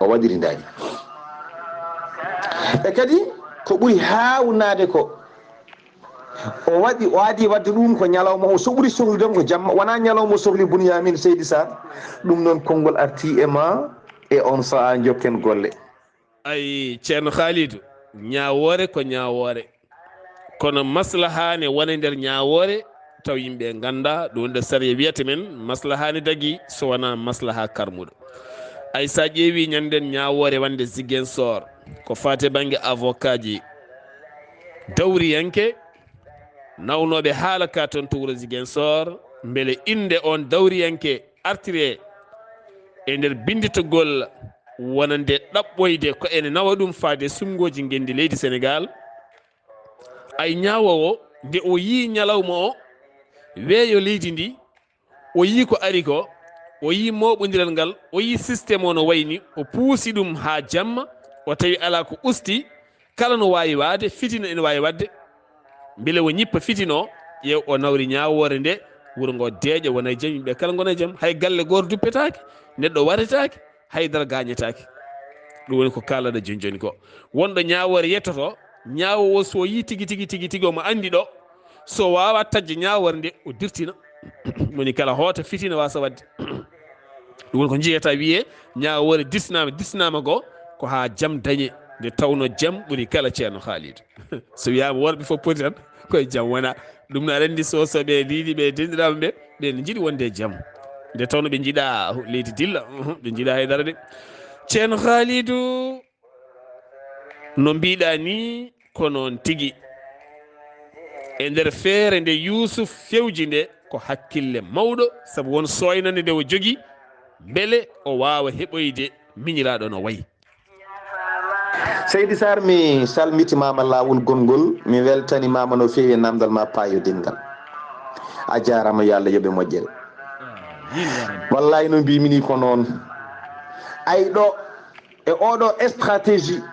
o waɗiri ndaari. E kadi, ko ɓuri haawnaade ko, o waɗi, o aadi waɗde ɗum ko ñalawma o, so ɓuri sohlude ko jamma, wonaa ñalawma o sohli Bunyamin, Seydi Sarr. Ɗum noon, konngol arti e ma, e on sahaa, njokken golle. Ay, Ceerno Khalidou, ñaawoore ko ñaawoore. Kono maslaha ne wona nder ñaawoore, taw yimɓe ngannda ɗum woni ɗo sariya wiyata men, maslaha ne dagi so wonaa maslaha karmuɗo. Ay, so a ƴeewi ñannden ñaawoore wonde Ziguinchor, ko faati bannge avocat ji, dawriyanke, nawnooɓe haala ka toon to wuro Ziguinchor, mbele innde oon dawriyanke artire e nder binnditagol wonande ɗaɓɓoyde ko ene nawa ɗum faade suɓngooji ngenndi leydi Senegaal. Ay, ñaawoowo, nde o yii ñalawma o, weeyo leydi ndi, o yii ko ari ko, o yii mooɓondiral ngal, o yii système o no wayi ni, o puusi ɗum haa jamma, o tawi alaa ko usti, Kala no waawi waade, fitina ene waawi waɗde. Mbele o ñippa fitina o, ƴeew o nawri ñaawoore nde, wuro ngo deeƴa, wona e jam, yimɓe kala ngona e jam. Hay galle gooto duppetaake, neɗɗo waretaake, haydara gaañetaake. Ɗum woni ko kaalaɗo jooni jooni ko. Wonɗo ñaawoore yettoto, ñaawoowo so yii tigi, tigi, tigi, tigi, omo anndi ɗo. So waawa taƴde ñaawoore nde, o dirtina. Moni kala hoota fitina waasa waɗde. Ɗum woni ko njiyata wiyee ñaawoore disnaama, disnaama go ko haa jam dañe. Nde tawno jam ɓuri kala, Ceerno Khalid. So wiyaama worɓe fof poti tan, koye jam wona. Ɗum no aɗa anndi so, so ɓe liili ɓe denɗiraaɓe ɓe, ɓe ne njiɗi wonde e jam. Nde tawno ɓe njiɗa leydi dilla, uhum, ɓe njiɗa haydara de. Ceerno Khalidou, no mbiɗa ni, ko noon tigi. E nder feere nde Yuusuf fewji nde, ko hakkille mawɗo, sabu won sooynande nde o jogi, mbele o waawa heɓoyde miñiraaɗo no wayi. Seydi Sarr, mi salmitimaama laawol gonngol, mi weltanimaama no feewi e namdal ma paayodingal. A jaaraama, yo Allah yoɓe moƴƴere. Wallahi no mbimi ni ko noon. Ay ɗo, e oɗo stratégie,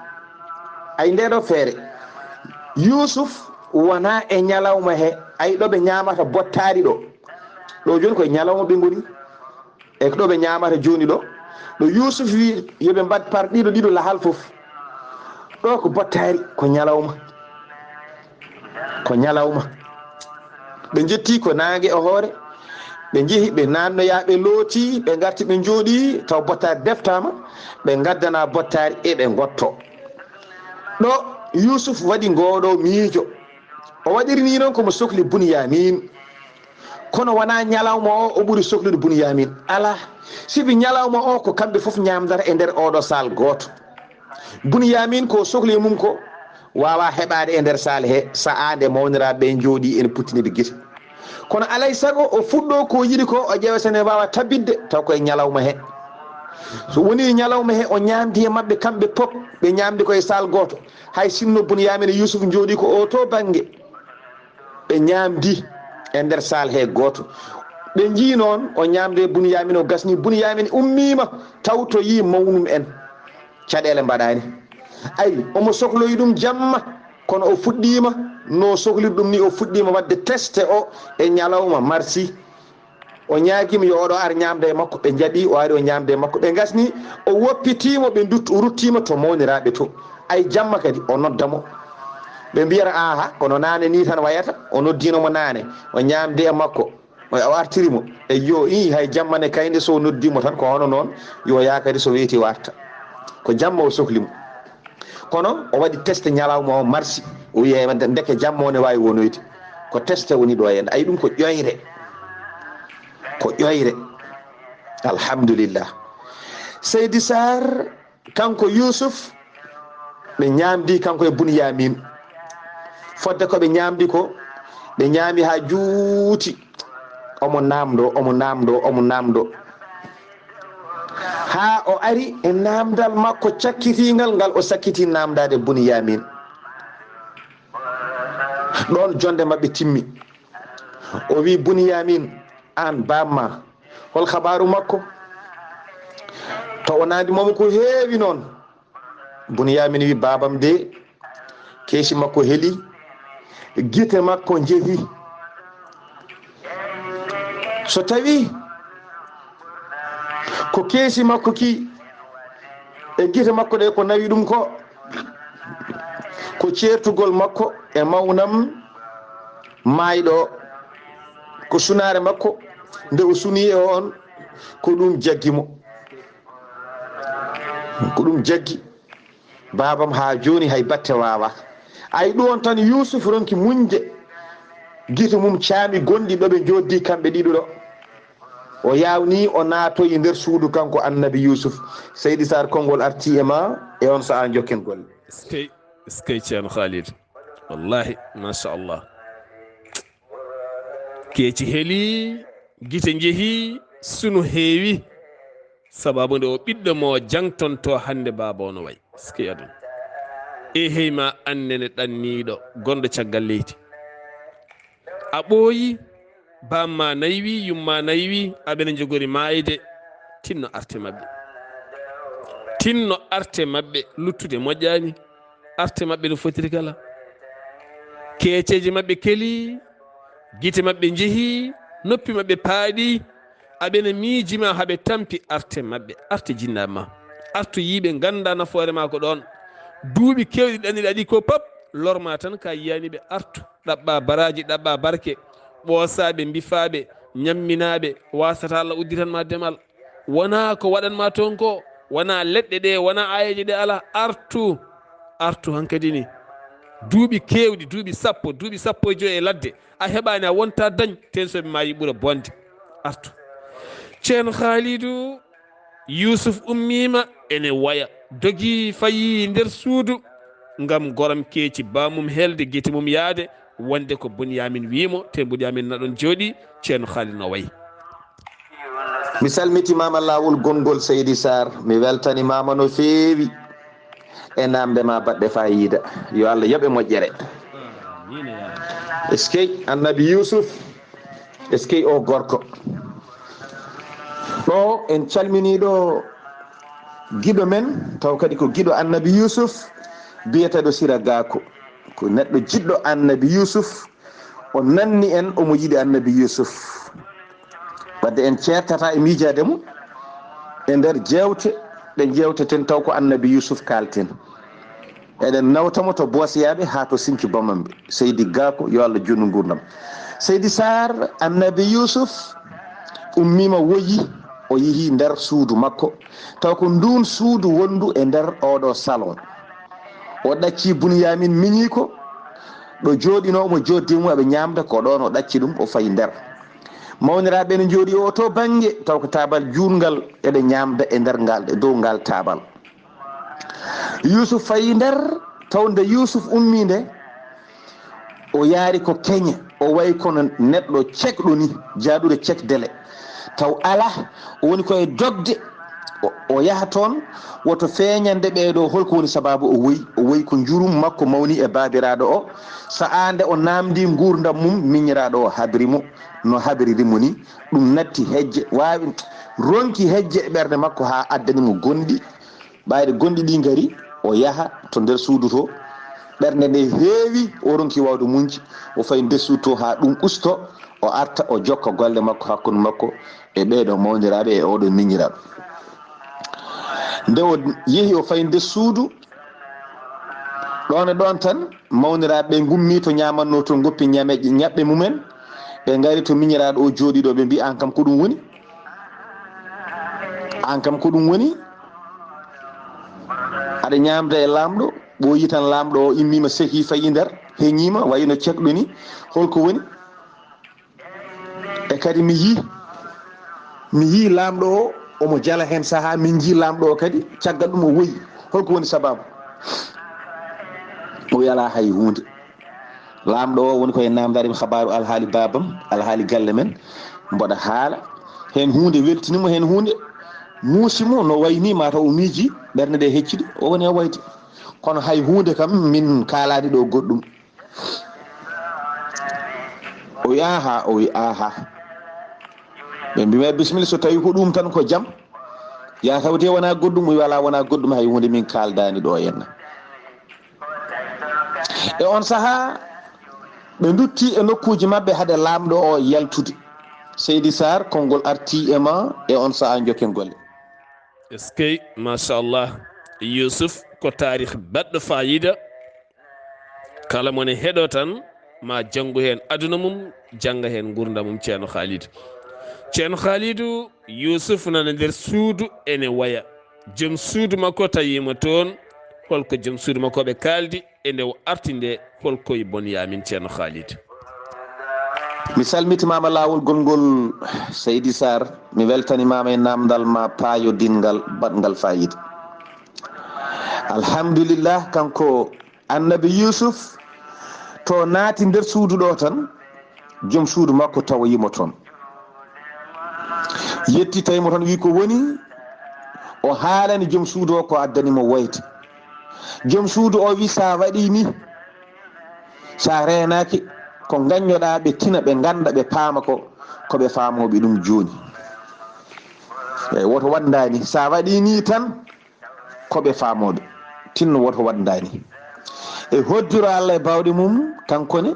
ay ndeɗo feere, Yuusuf wona e ñalawma he, ay ɗo ɓe ñaamata bottaari ɗo. Ɗo jooni koye ñalawma ɓe ngoni. E ko ɗo ɓe ñaamata jooni ɗo, ɗo Yuusuf wi yo ɓe mbad par ɗiɗo ɗiɗo lahal fof. Ɗo ko bottaari, ko ñalawma. Ko ñalawma. Ɓe njetti ko naange e hoore. Ɓe njehi, ɓe naannoya, ɓe looti, ɓe ngarti, ɓe njooɗi, taw bottaari deftaama. Ɓe ngaddana bottaari e ɓe ngotto. Ɗo Yuusuf waɗi ngooɗo miijo. O waɗiri ni noon ko mo sokli Buniyaamin. Kono wona ñalawma o, o ɓuri soklude Buniyaamin. Alaa, sibi ñalawma o ko kamɓe fof ñaamdata e nder oɗo saal gooto. Buniyaamin ko sokli e mum ko waawa heɓaade e nder saal he, sa'aa nde mawniraaɓe ɓe njooɗi ene puttini ɓe gite. Kono alay sago o fuɗɗo ko yiɗi ko, o ƴeewa sene waawa tabitde, taw koye ñalawma he. So woni ñalawma he, o ñaamdi e maɓɓe kamɓe pop, ɓe ñaamdi koye saal gooto. Hay sinno Buniyaamin e Yuusuf njooɗi ko o to bannge. Ɓe ñaamdi e nder saal he gooto. Ɓe njii noon o ñaamde e Buniyaamin, o gasni. Buniyaamin ummiima, tawtoyii mawnum en. Caɗeele mbaɗaani. Ay, omo sokloyi ɗum jamma, kono o fuɗɗiima no sokliri ɗum ni, o fuɗɗiima waɗde teste o e ñalawma marsi. O ñaagiima yo oɗo ar ñaamde e makko, ɓe njaɓi, o ari o ñaamde e makko. Ɓe ngasni, o woppitiimo, ɓe nduttu, o ruttiima to mawniraaɓe to. Ay jamma kadi, o nodda mo. Ɓe mbiyata, "Aha, kono naane ni tan wayata." O noddiino mo naane, o ñaamde e makko, o, o artiri mo. E yo, ii, hay jamma ne kayɗe so o noddiimo tan, ko hono noon, yo yaa kadi so weeti o arta. Ko jamma o sokli mo. Kono o waɗi teste ñalawma o marsi, o wiya, "Ndeke jamma o ne waawi wonoyde." Ko teste woni ɗo e ayi ɗum ko ƴoyre. Ko ƴoyre. Alhamdulillah. Seydi Sarr, kanko Yuusuf, ɓe ñaamdi kanko e Buniyaamin. Fodde ko ɓe ñaamdi ko, ɓe ñaami haa juuti. Omo naamndo, omo naamndo, omo naamndo. Haa o ari e naamndal makko cakkitiingal ngal o sakkiti naamndaade Buniyaamin. Ɗoon jonde maɓɓe timmi. O wi, "Buniyaamin, aan baamma, hol kabaaru makko?" To o naandi moom ko heewi noon. Buniyaamin wi, "Baabam de, keesi makko heli, gite makko njehi." So tawi ko keesi makko ki e gite makko ɗe ko nawi ɗum ko, ko ceertugol makko e mawnam maayɗo, ko sunaare makko nde o suni e on, ko ɗum jaggi mo. Ko ɗum jaggi baabam haa jooni hay batte waawaaka. Ay ɗum on tan Yuusuf ronki muñde. Gite mum caami gonɗi ɗo ɓe njooɗdi kamɓe ɗiɗo ɗo. O yawni, o naatoyi nder suudu kanko Annabi Yuusuf. Seydi Saar, konngol arti e ma e on sa'a njokken golle. Eskey, eskey Ceerno Khalid. Wallahi, machallah. Keeci heli, gite njehi, sunu heewi. Sababu nde o ɓiɗɗo mo jangtonto hannde baaba o no wayi. Eskey aduna. E hey ma annene ɗanniiɗo gonɗo caggal leydi. A ɓooyi, bamma naywi, yumma naywi, aɓe ne njogori maayde. Tinno arte maɓɓe. Tinno arte maɓɓe, luttude moƴƴaani. arte maɓɓe no fotiri kala. Keeceeje maɓɓe keli, gite maɓɓe njehi, noppi maɓɓe paaɗi. Aɓe na miijima haɓe tampi arte maɓɓe. Arte jinnaama. Artu yiiɓe ngannda nafoore maa ko ɗoon. Duuɓi keewɗi ɗanniɗa ɗi ko pap, lorma tan ka yiyani ɓe. Artu, ɗaɓɓa baraaji, ɗaɓɓa barke. Ɓoosaaɓe, mbifaaɓe, ñamminaaɓe, waasata Allah udditan ma demal. Wonaa ko waɗan ma toon ko, wonaa leɗɗe ɗe, wonaa aayeeje ɗe alaa. Artu, artu hankadi ni. Duuɓi keewɗi, duuɓi sappo, duuɓi sappo e joy e ladde. A heɓaani, a wonta dañ, teen so ɓe maayi ɓura bonde. Artu. Ceerno Haalidu, Yuusuf ummiima ene waya, dogi fayi nder suudu, ngam goram keeci baamum helde gite mum yaade, wonde ko Buniyaamin wiyi mo, te Buniyaamin na ɗoon jooɗi, Ceerno Haalidu no wayi. Mi salmitimaama laawol gonngol Seydi Sarr, mi weltanimaama no feewi e naamnde ma baɗɗe faayiida. Yo Allah yoɓ e moƴƴere. Eskey, Annabi Yuusuf, eskey o gorko. Ɗo en calminii ɗo giɗo men, taw kadi ko giɗo Annabi Yuusuf, biyeteeɗo Sira Gaako. Ko neɗɗo jiɗɗo Annabi Yuusuf, o nanni en, omo yiɗi Annabi Yuusuf. Wadde en ceertata e miijaade mum e nder jeewte ɗe njeewteten taw ko Annabi Yuusuf kaalten. Eɗen nawta mo to Boosiyaaɓe haa to Sincu Bamamɓe. Seydi Gaako, yo Allah juutnu nguurndam. Seydi Sarr, Annabi Yuusuf ummiima woyi, o yehi nder suudu makko. Taw ko nduun suudu wondu e nder oɗo salon. O ɗacci Buniyaamin miñiiko, ɗo jooɗinoo omo jooɗdi mum, eɓe ñaamda, ko ɗoon o ɗacci ɗum, o fayi nder. Mawniraaɓe no njooɗi o to bannge, taw ko taabal juutngal, eɓe ñaamda e nder ngal, e dow ngal taabal. Yuusuf fayi nder, taw nde Yuusuf ummi nde, o yaari ko keñe, o wayi kono neɗɗo cekɗo ni, jaaduɗo cekdele. Taw alaa, o woni koye dogde, o, o yaha toon, woto feeñande ɓeeɗo holko woni sabaabu o woyi. O woyi ko njurum makko mawni e baabiraaɗo o, sa'aa nde o naamndi nguurndam mum, miñiraaɗo o habri mo, no habriri mo ni, ɗum natti hejje, waawi ronki hejje e ɓernde makko haa addani mo gonɗi. Ɓayde gonɗi ɗi ngari, o yaha to nder suudu to. Ɓernde nde heewi, o ronki waawde muñde, o fayi nder suudu to haa ɗum usto, o arta, o jokka golle makko hakkunde makko e ɓeeɗo mawniraaɓe e oɗo miñiraaɗo. Nde o yehi, o fayi nder suudu, ɗoon e ɗoon tan, mawniraaɓe ɓe ngummi to ñaamannoo to ngoppi ñameeje, ñaɓɓe mumen, ɓe ngari to miñiraaɗo o jooɗi ɗo, ɓe mbi, "Aan kam ko ɗum woni?" Aan kam ko ɗum woni? Aɗa ñaamda e laamɗo, ɓooyi tan laamɗo o immiima, sehii, fayi nder, heñiima, wayi no cekɗo ni. Holko woni? E kadi mi yii, mi yii laamɗo o, omo jala heen sahaa, min njii laamɗo o kadi, caggal ɗum o woyi. Holko woni sabaabu? O wiyi alaa hay huunde. Laamɗo o woni ko e naamndaade mi habaaru alhaali baabam, alhaali galle men, mboɗa haala. Heen huunde weltini mo, heen huunde muusi mo, no wayi ni mataw o miiji ɓernde ɗe hecciɗi, o woni e wayde. Kono hay huunde kam min kaalaani ɗo goɗɗum. O wiyi, "Aha," o wiyi, "Aha." Ɓe mbi, "Ma bisimilla, so tawi ko ɗum tan ko jam." Ya tawde wona goɗɗum, o wiyi, "Wala, wona goɗɗum, hay huunde min kaaldaani ɗo henna." E on sahaa, ɓe ndutti e nokkuuji maɓɓe hade laamɗo o yaltude. Seydi Sarr, konngol arti e ma e on sahaa, njokken golle. Eskey, machallah. Yuusuf ko taarih baɗɗo faayiida. Kala mo ne heɗo tan, ma janngu heen aduna mum, jannga heen nguurndam mum, Ceerno Haalidu. Ceerno Haalidu, Yuusuf nana nder suudu ene waya. Joom suudu makko tawi mo toon. Holko joom suudu makko ɓe kaaldi e nde o arti nde, holko e Buniyaamin, Ceerno Haalidu? Mi salmitimaama laawol gonngol Seydi Sarr, mi weltanimaama e naamndal ma paayodinngal baɗngal faayiida. Alhamdulillah, kanko Annabi Yuusuf to naati nder suudu ɗo tan, joom suudu makko tawoyi mo toon. Yettitay mo tan, wi ko woni, o haalani joom suudu o ko addani mo woyde. Joom suudu o wi, "Sa waɗi ni, sa reenaaki, ko ngaññoɗaa ɓe tina, ɓe ngannda, ɓe paama ko, ko ɓe faamooɓe ɗum jooni. Eey, woto waɗ ndaani, sa waɗi ni tan, ko ɓe faamooɓe, tinno woto waɗ ndaani." E hoddiro Allah e baawɗe mum, kanko ne,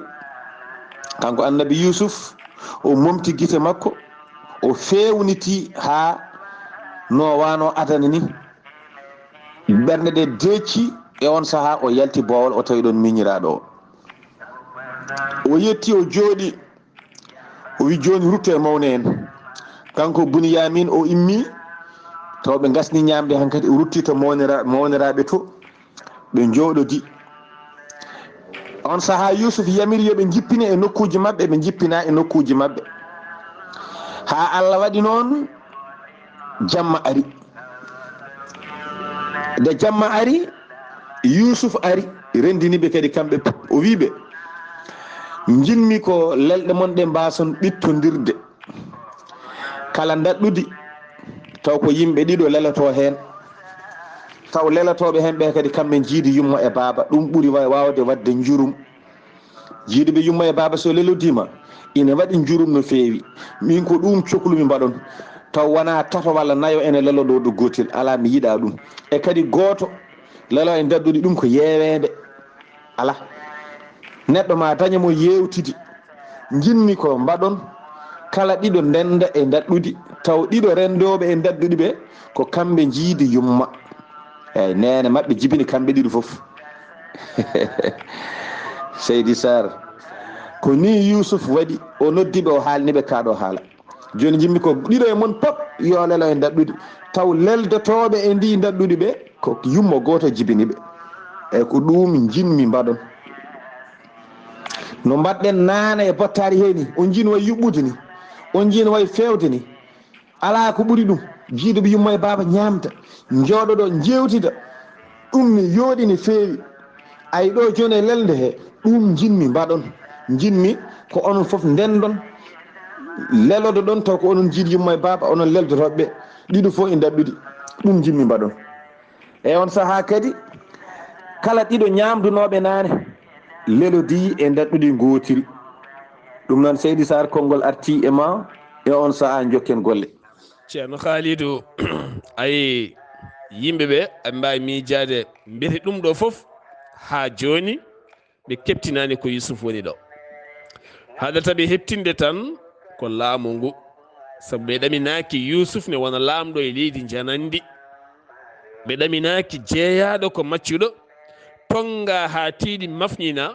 kanko annabi Yuusuf, o momti gite makko, o feewniti haa no waano adana ni. Ɓernde ɗe deecci, e on sahaa o yalti boowal, o tawi ɗon miñiraaɗo o. O yetti, o jooɗi, o wi, "Jooni rutto e mawne en." Kanko Buniyaamin o immi, taw ɓe ngasni ñaamde hankadi, o rutti to mawnira-, mawniraaɓe to, ɓe njooɗodi. On sahaa Yuusuf yamiri yo ɓe njippine e nokkuuji maɓɓe, ɓe njippina e nokkuuji maɓɓe. Haa Allah waɗi noon, jamma ari. Nde jamma ari, Yuusuf ari, renndini ɓe kadi kamɓe pep. O wii ɓe, "Njiɗmi ko lelɗe mon ɗe mbaason ɓittondirde. Kala ndaɗɗudi, taw ko yimɓe ɗiɗo leloto heen. Taw lelotooɓe heen ɓe kadi kamɓe njiidi yumma e baaba. Ɗum ɓuri wa-, waawde waɗde njurum." Jiiduɓe yumma e baaba so lelodiima, ina waɗi njurum no feewi. Min ko ɗum coklumi mbaɗon. Taw wonaa tato walla nayo ene lelo ɗo, ɗo gootel. Alaa, mi yiɗaa ɗum. E kadi gooto lelo e ndaɗɗudi, ɗum ko yeeweende. Alaa. Neɗɗo ma daña mo yeewtidi. Njiɗmi ko mbaɗon kala ɗiɗo ndennda e ndaɗɗudi, taw ɗiɗo renndooɓe e ndaɗɗudi ɓe ko kamɓe njiidi yumma. Eey, neene maɓɓe jibini kamɓe ɗiɗo fof. Seydi Sarr, ko nii Yuusuf waɗi, o noddi ɓe, o haalni ɓe kaa ɗo haala. Jooni njiɗmi ko ɗiɗo e mon pop yo lelo e ndaɗɗudi, taw leldotooɓe e ndii ndaɗɗudi ɓe, ko yumma gooto jibini ɓe. Eey, ko ɗum njiɗmi mbaɗon. No mbaɗɗen naane e bottaari hee ni, on njiɗi no wayi yuɓɓude ni, on njiɗi no wayi feewde ni. Alaa ko ɓuri ɗum, jiiduɓe yumma e baaba ñaamda, njooɗoɗo, njeewtida. Ɗum ne yooɗi, ne feewi. Ay ɗo jooni e lelnde he, ɗum njiɗmi mbaɗon. Njiɗmi ko onon fof ndenndon, lelodoɗon taw ko onon jiiduɓe yumma e baaba, onon leldotooɓe ɓe, ɗiɗo fof e ndaɗɗudi. Ɗum njiɗmi mbaɗon. E on sahaa kadi, kala ɗiɗo ñaamdunooɓe naane, lelodii e ndaɗɗudi ngootiri. Ɗum noon, Seydi Sarr, konngol artii e ma, e on sahaa njokken golle. Ceerno Khalidou, ayi, yimɓe ɓe, aɓe mbaawi miijaade mbete ɗum ɗo fof haa jooni, ɓe keɓtinaani ko Yuusuf woni ɗo. Haɗata ɓe heɓtinde tan ko laamu ngu, sabu ɓe ɗaminaaki Yuusuf ne wona laamɗo e leydi njananndi. Ɓe ɗaminaaki jeeyaaɗo ko maccuɗo, tonngaa haa tiiɗi mafñinaa,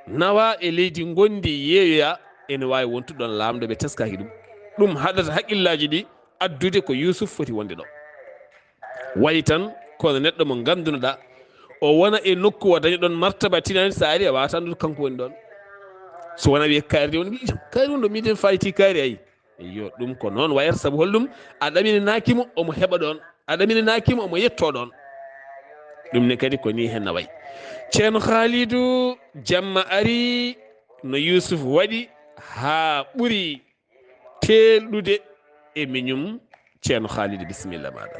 nawaa e leydi ngonndi yeeyoyaa, ene waawi wontude ɗoon laamɗo, ɓe teskaaki ɗum. Ɗum haɗata haqqillaaji ɗi addude ko Yuusuf foti wonde ɗo. Wayi tan kono neɗɗo mo nganndunoɗaa, o wona e nokku o daña ɗoon martaba tinaani, so a ari a waawataa anndude kanko woni ɗoon. So wonaa wiye kaari de woni, "Ijam, kaari woni ɗo, miɗen fayti kaari ay." Eyyo, ɗum ko noon wayata, sabu holɗum? A ɗaminanaaki mo, omo heɓa ɗoon. A ɗaminanaaki mo, omo yettoo ɗoon. Ɗum ne kadi ko nii heen na wayi. Ceerno Khalidou, jamma ari no Yuusuf waɗi haa ɓuri teelɗude e miñum. Ceerno Khalidou, bisimilla maaɗa.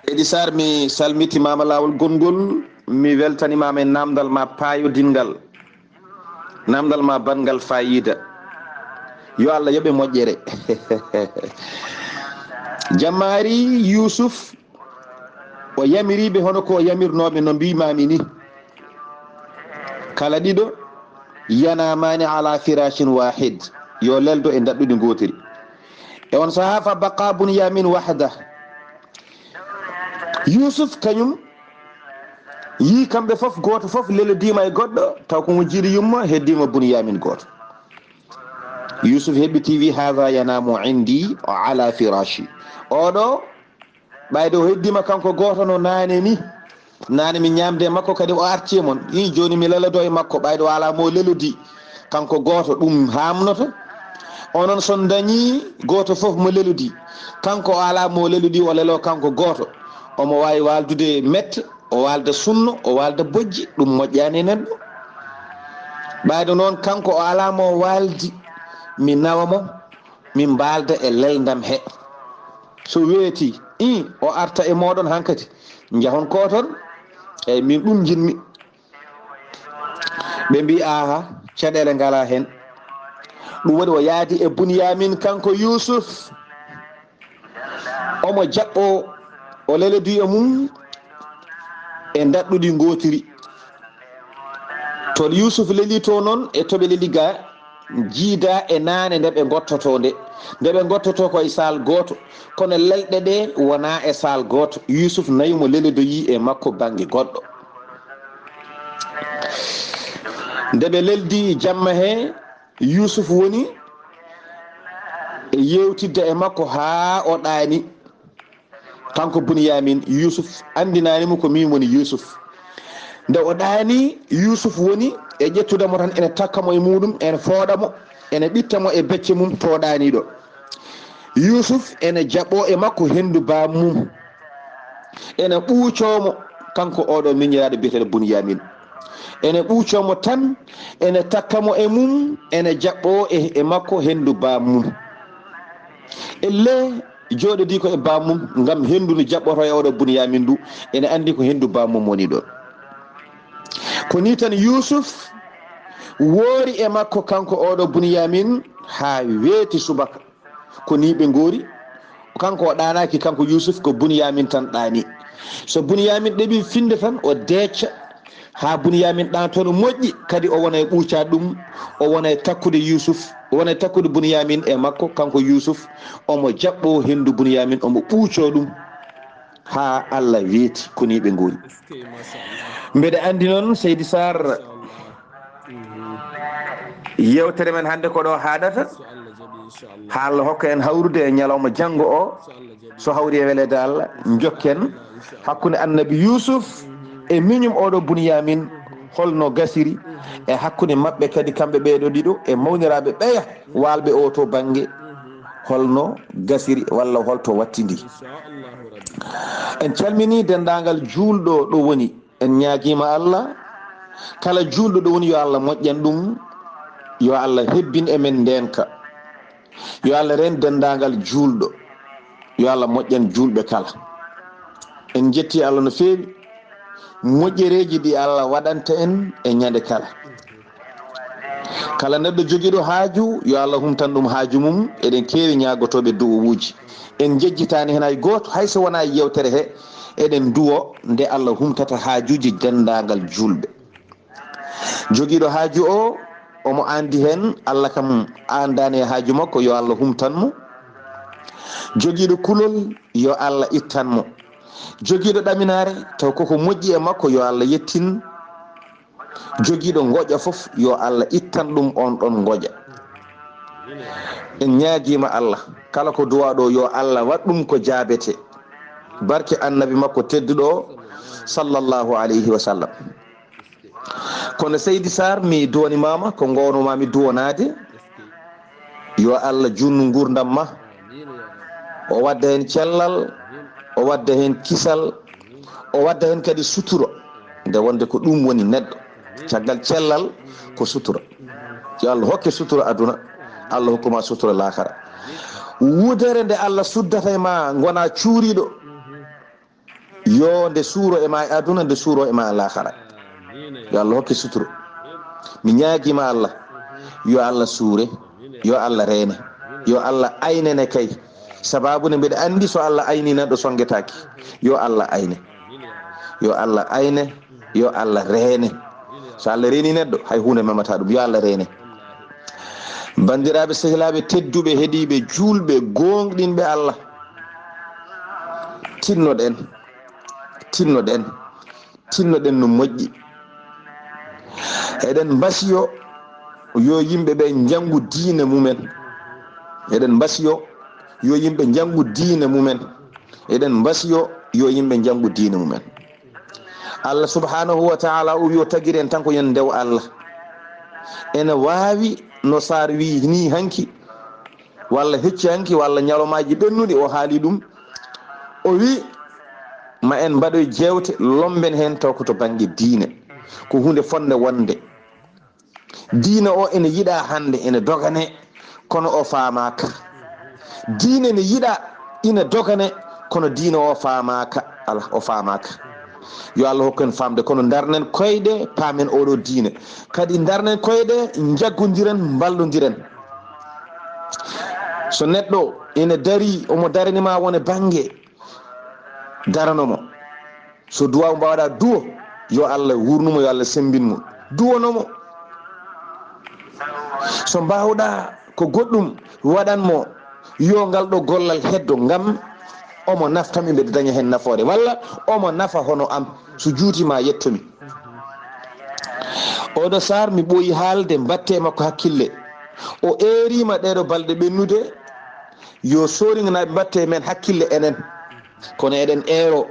Seydi Sarr, mi salmitimaama laawol gonngol, mi weltanimaama e naamndal ma paayodinngal, naamndal ma banngal faayiida. Yo Allah yoɓe moƴƴere. Jamma ari Yuusuf, o yamiriiɓe hono ko o yamirnooɓe no mbiimaami ni. Kala ɗiɗo, yanamaani ala firashin wahid, yo leldo e ndaɗɗudi ngootiri. E on sahaa, fa baqa Bunyamin wahda. Yuusuf kañum yii kamɓe fof, gooto fof lelodiima e goɗɗo, taw ko mo jiiɗi yumma, heddiima Bunyamin gooto. Yuusuf heɓɓitii, wi, "Haadha yanaamu indi ala firashi." Oɗo, ɓayde o heddiima kanko gooto no naane ni. Naane mi ñaamde e makko, kadi o arti e mon. Ii, jooni mi lelodo e makko, ɓayde o alaa mo lelodi. Kanko gooto ɗum haamnoto. Onon son dañi gooto fof mo lelodi. Kanko o alaa mo lelodi, o lelo kanko gooto. Omo waawi waaldude mette, o waalda sunno, o waalda bojji, ɗum moƴƴaani e neɗɗo. Ɓayde noon kanko o alaa mo waaldi, mi nawa mo, min mbaalda e leldam he. So weeti, ii, o arta e mooɗon hankadi, njahon kooton, eyi min ɗum njiɗmi. Ɓe mbi, "Aha, caɗeele ngalaa heen." Ɗum waɗi o yaadi e Bunyamin kanko Yuusuf. Omo jaɓɓo, o lelodi e mum e ndaɗɗudi ngootiri. Toon Yuusuf leli to noon e to ɓe leli ga, jiida e naane nde ɓe ngottotoo nde. Nde ɓe ngottotoo ko e saal gooto, kono lelɗe ɗe wonaa e saal gooto. Yuusuf nawi mo leledoyii e makko bannge goɗɗo. Nde ɓe leldi jamma he, Yuusuf woni e yeewtidde e makko haa o ɗaani. Kanko Buniyaamin, Yuusuf anndinaani mo ko miin woni Yuusuf. Nde o ɗaani, Yuusuf woni e ƴettude mo tan, ene takka mo e muuɗum, ene fooɗa mo, ene ɓitta mo e becce mum to ɗaaniiɗo. Yuusuf ene jaɓɓoo e makko henndu baam mum, ene ɓuucoo mo, kanko oɗo miñiraaɗo biyeteeɗo Buniyaamin. Ene ɓuucoo mo tan, ene takka mo e mum, ene jaɓɓoo e, e makko henndu baam mum. Ellee jooɗodii ko e baam mum, ngam henndu ndu jaɓɓotoo e oɗo Buniyaamin ndu, ene anndi ko henndu baam mum woni ɗoon. Ko nii tan Yuusuf woori e makko, kanko oɗo Buniyaamin, haa weeti subaka. Ko nii ɓe ngoori, kanko o ɗaanaaki, kanko Yuusuf, ko Buniyaamin tan ɗaani. So Buniyaamin ɗeɓii finnde tan, o deecca, haa Buniyaamin ɗaanto no moƴƴi, kadi o wona e ɓuucaade ɗum, o wona e takkude Yuusuf, o wona e takkude Buniyaamin e makko, kanko Yuusuf, omo jaɓɓoo henndu Buniyaamin, omo ɓuucoo ɗum, haa Allah weeti, ko nii ɓe ngoori. Mbeɗa anndi noon, Seydi Sarr, yeewtere men hannde ko ɗo haaɗata. Haa Allah hokka en hawrude e ñalawma janngo o, so hawri e weleede Allah, njokken hakkunde Annabi Yuusuf e miñum oɗo Buniyaamin, holno gasiri e hakkunde maɓɓe kadi kamɓe ɓeeɗo ɗiɗo e mawniraaɓe ɓeya waalɓe o to bannge, holno gasiri walla holto wattidi. En calminii denndaangal juulɗo ɗo woni. En ñaagiima Allah, kala juulɗo ɗo woni, yo Allah moƴƴan ɗum, yo Allah hebbin e men ndeenka, yo Allah reen denndaangal juulɗo, yo Allah moƴƴan juulɓe kala. En njettii Allah no feewi, moƴƴereeji ɗi Allah waɗanta en e ñande kala. Kala neɗɗo jogiiɗo haaju, yo Allah humtan ɗum haaju mum. Eɗen keewi ñaagotooɓe du'awuuji. En njejjitaani heen hay gooto, hay so wonaa yeewtere he, eɗen nduwo nde Allah humtata haajuuji denndaangal juulɓe. Jogiiɗo haaju o, omo anndi heen, Allah kam anndaani e haaju makko, yo Allah humtan mo. Jogiiɗo kulol, yo Allah ittan mo. Jogiiɗo ɗaminaare, taw koko moƴƴi e makko, yo Allah yettin. Jogiiɗo ngoƴa fof, yo Allah ittan ɗum on ɗon ngoƴa. En ñaagiima Allah, kala ko duwaa ɗo, yo Allah waɗ ɗum ko jaabete. Barke Annabi makko tedduɗo o, sallallahu alayhi wa sallam. Kono Seydi Sarr, mi duwanimaama ko ngoownomaami duwanaade. Yo Allah juutnu nguurndam ma. O wadda heen cellal, o wadda heen kisal, o wadda heen kadi sutura. Nde wonde ko ɗum woni neɗɗo. Caggal cellal ko sutura. Yo Allah hokke sutura aduna, Allah hokkuma sutura laakara. Wudere nde Allah suddata e ma, ngona cuuriiɗo. Yo nde suuro e ma e aduna, nde suuro e ma e laakara. Yo Allah hokke sutura. Mi ñaagiima Allah, yo Allah suure, yo Allah reene, yo Allah aynene kay. Sababu ne mbiɗa anndi so Allah ayni neɗɗo sonngetaaki. Yo Allah ayne. Yo Allah ayne, yo Allah reene. So Allah reeni neɗɗo, hay huunde memata ɗum. Yo Allah reene. Banndiraaɓe, sehilaaɓe tedduɓe, heɗiiɓe, juulɓe, gooŋɗinɓe Allah, tinnoɗen, tinnoɗen, tinnoɗen no moƴƴi. Eɗen mbasiyo yo yimɓe ɓe njanngu diine mumen. Eɗen mbasiyo yo yimɓe njanngu diine mumen. Eɗen mbasiyo yo yimɓe njanngu diine mumen. Allah subhanahu wa ta'ala o wi o tagiri en tan ko yo en ndew Allah. Ene waawi no Saar wi ni hanki, walla hecci hanki, walla ñalawmaaji ɓennuɗi, o haali ɗum. O wi ma en mbaɗoy jeewte, lomben heen taw ko to bannge diine. Ko huunde fotnde wonde. Diine o ene yiɗa hannde, ene dogane, kono o faamaaka. Diine ne yiɗa, ina dogane, kono diine o faamaaka. Ala, o faamaaka. Yo Allah hokku en faamde, kono ndarnen koyɗe, paamen oɗo diine. Kadi ndarnen koyɗe, njaggondiren, mballondiren. So neɗɗo ina dari, omo darani ma wone bannge, darano mo. So duwaaw mbaɗa duwo, yo Allah wurnu mo, yo Allah semmbin mo. duwono mo. So mbaawɗaa ko goɗɗum, waɗan mo yo ngal ɗo gollal heddo, ngam omo naftami, mbeɗa daña heen nafoore, walla omo nafa hono am, so juuti ma yettomi. Oɗo Saar, mi ɓooyi haalde, mbattee makko hakkille. O eeriima ɗeeɗo balɗe ɓennude, yo Soorinŋaaɓe mbattee men hakkille enen. Kono eɗen eero,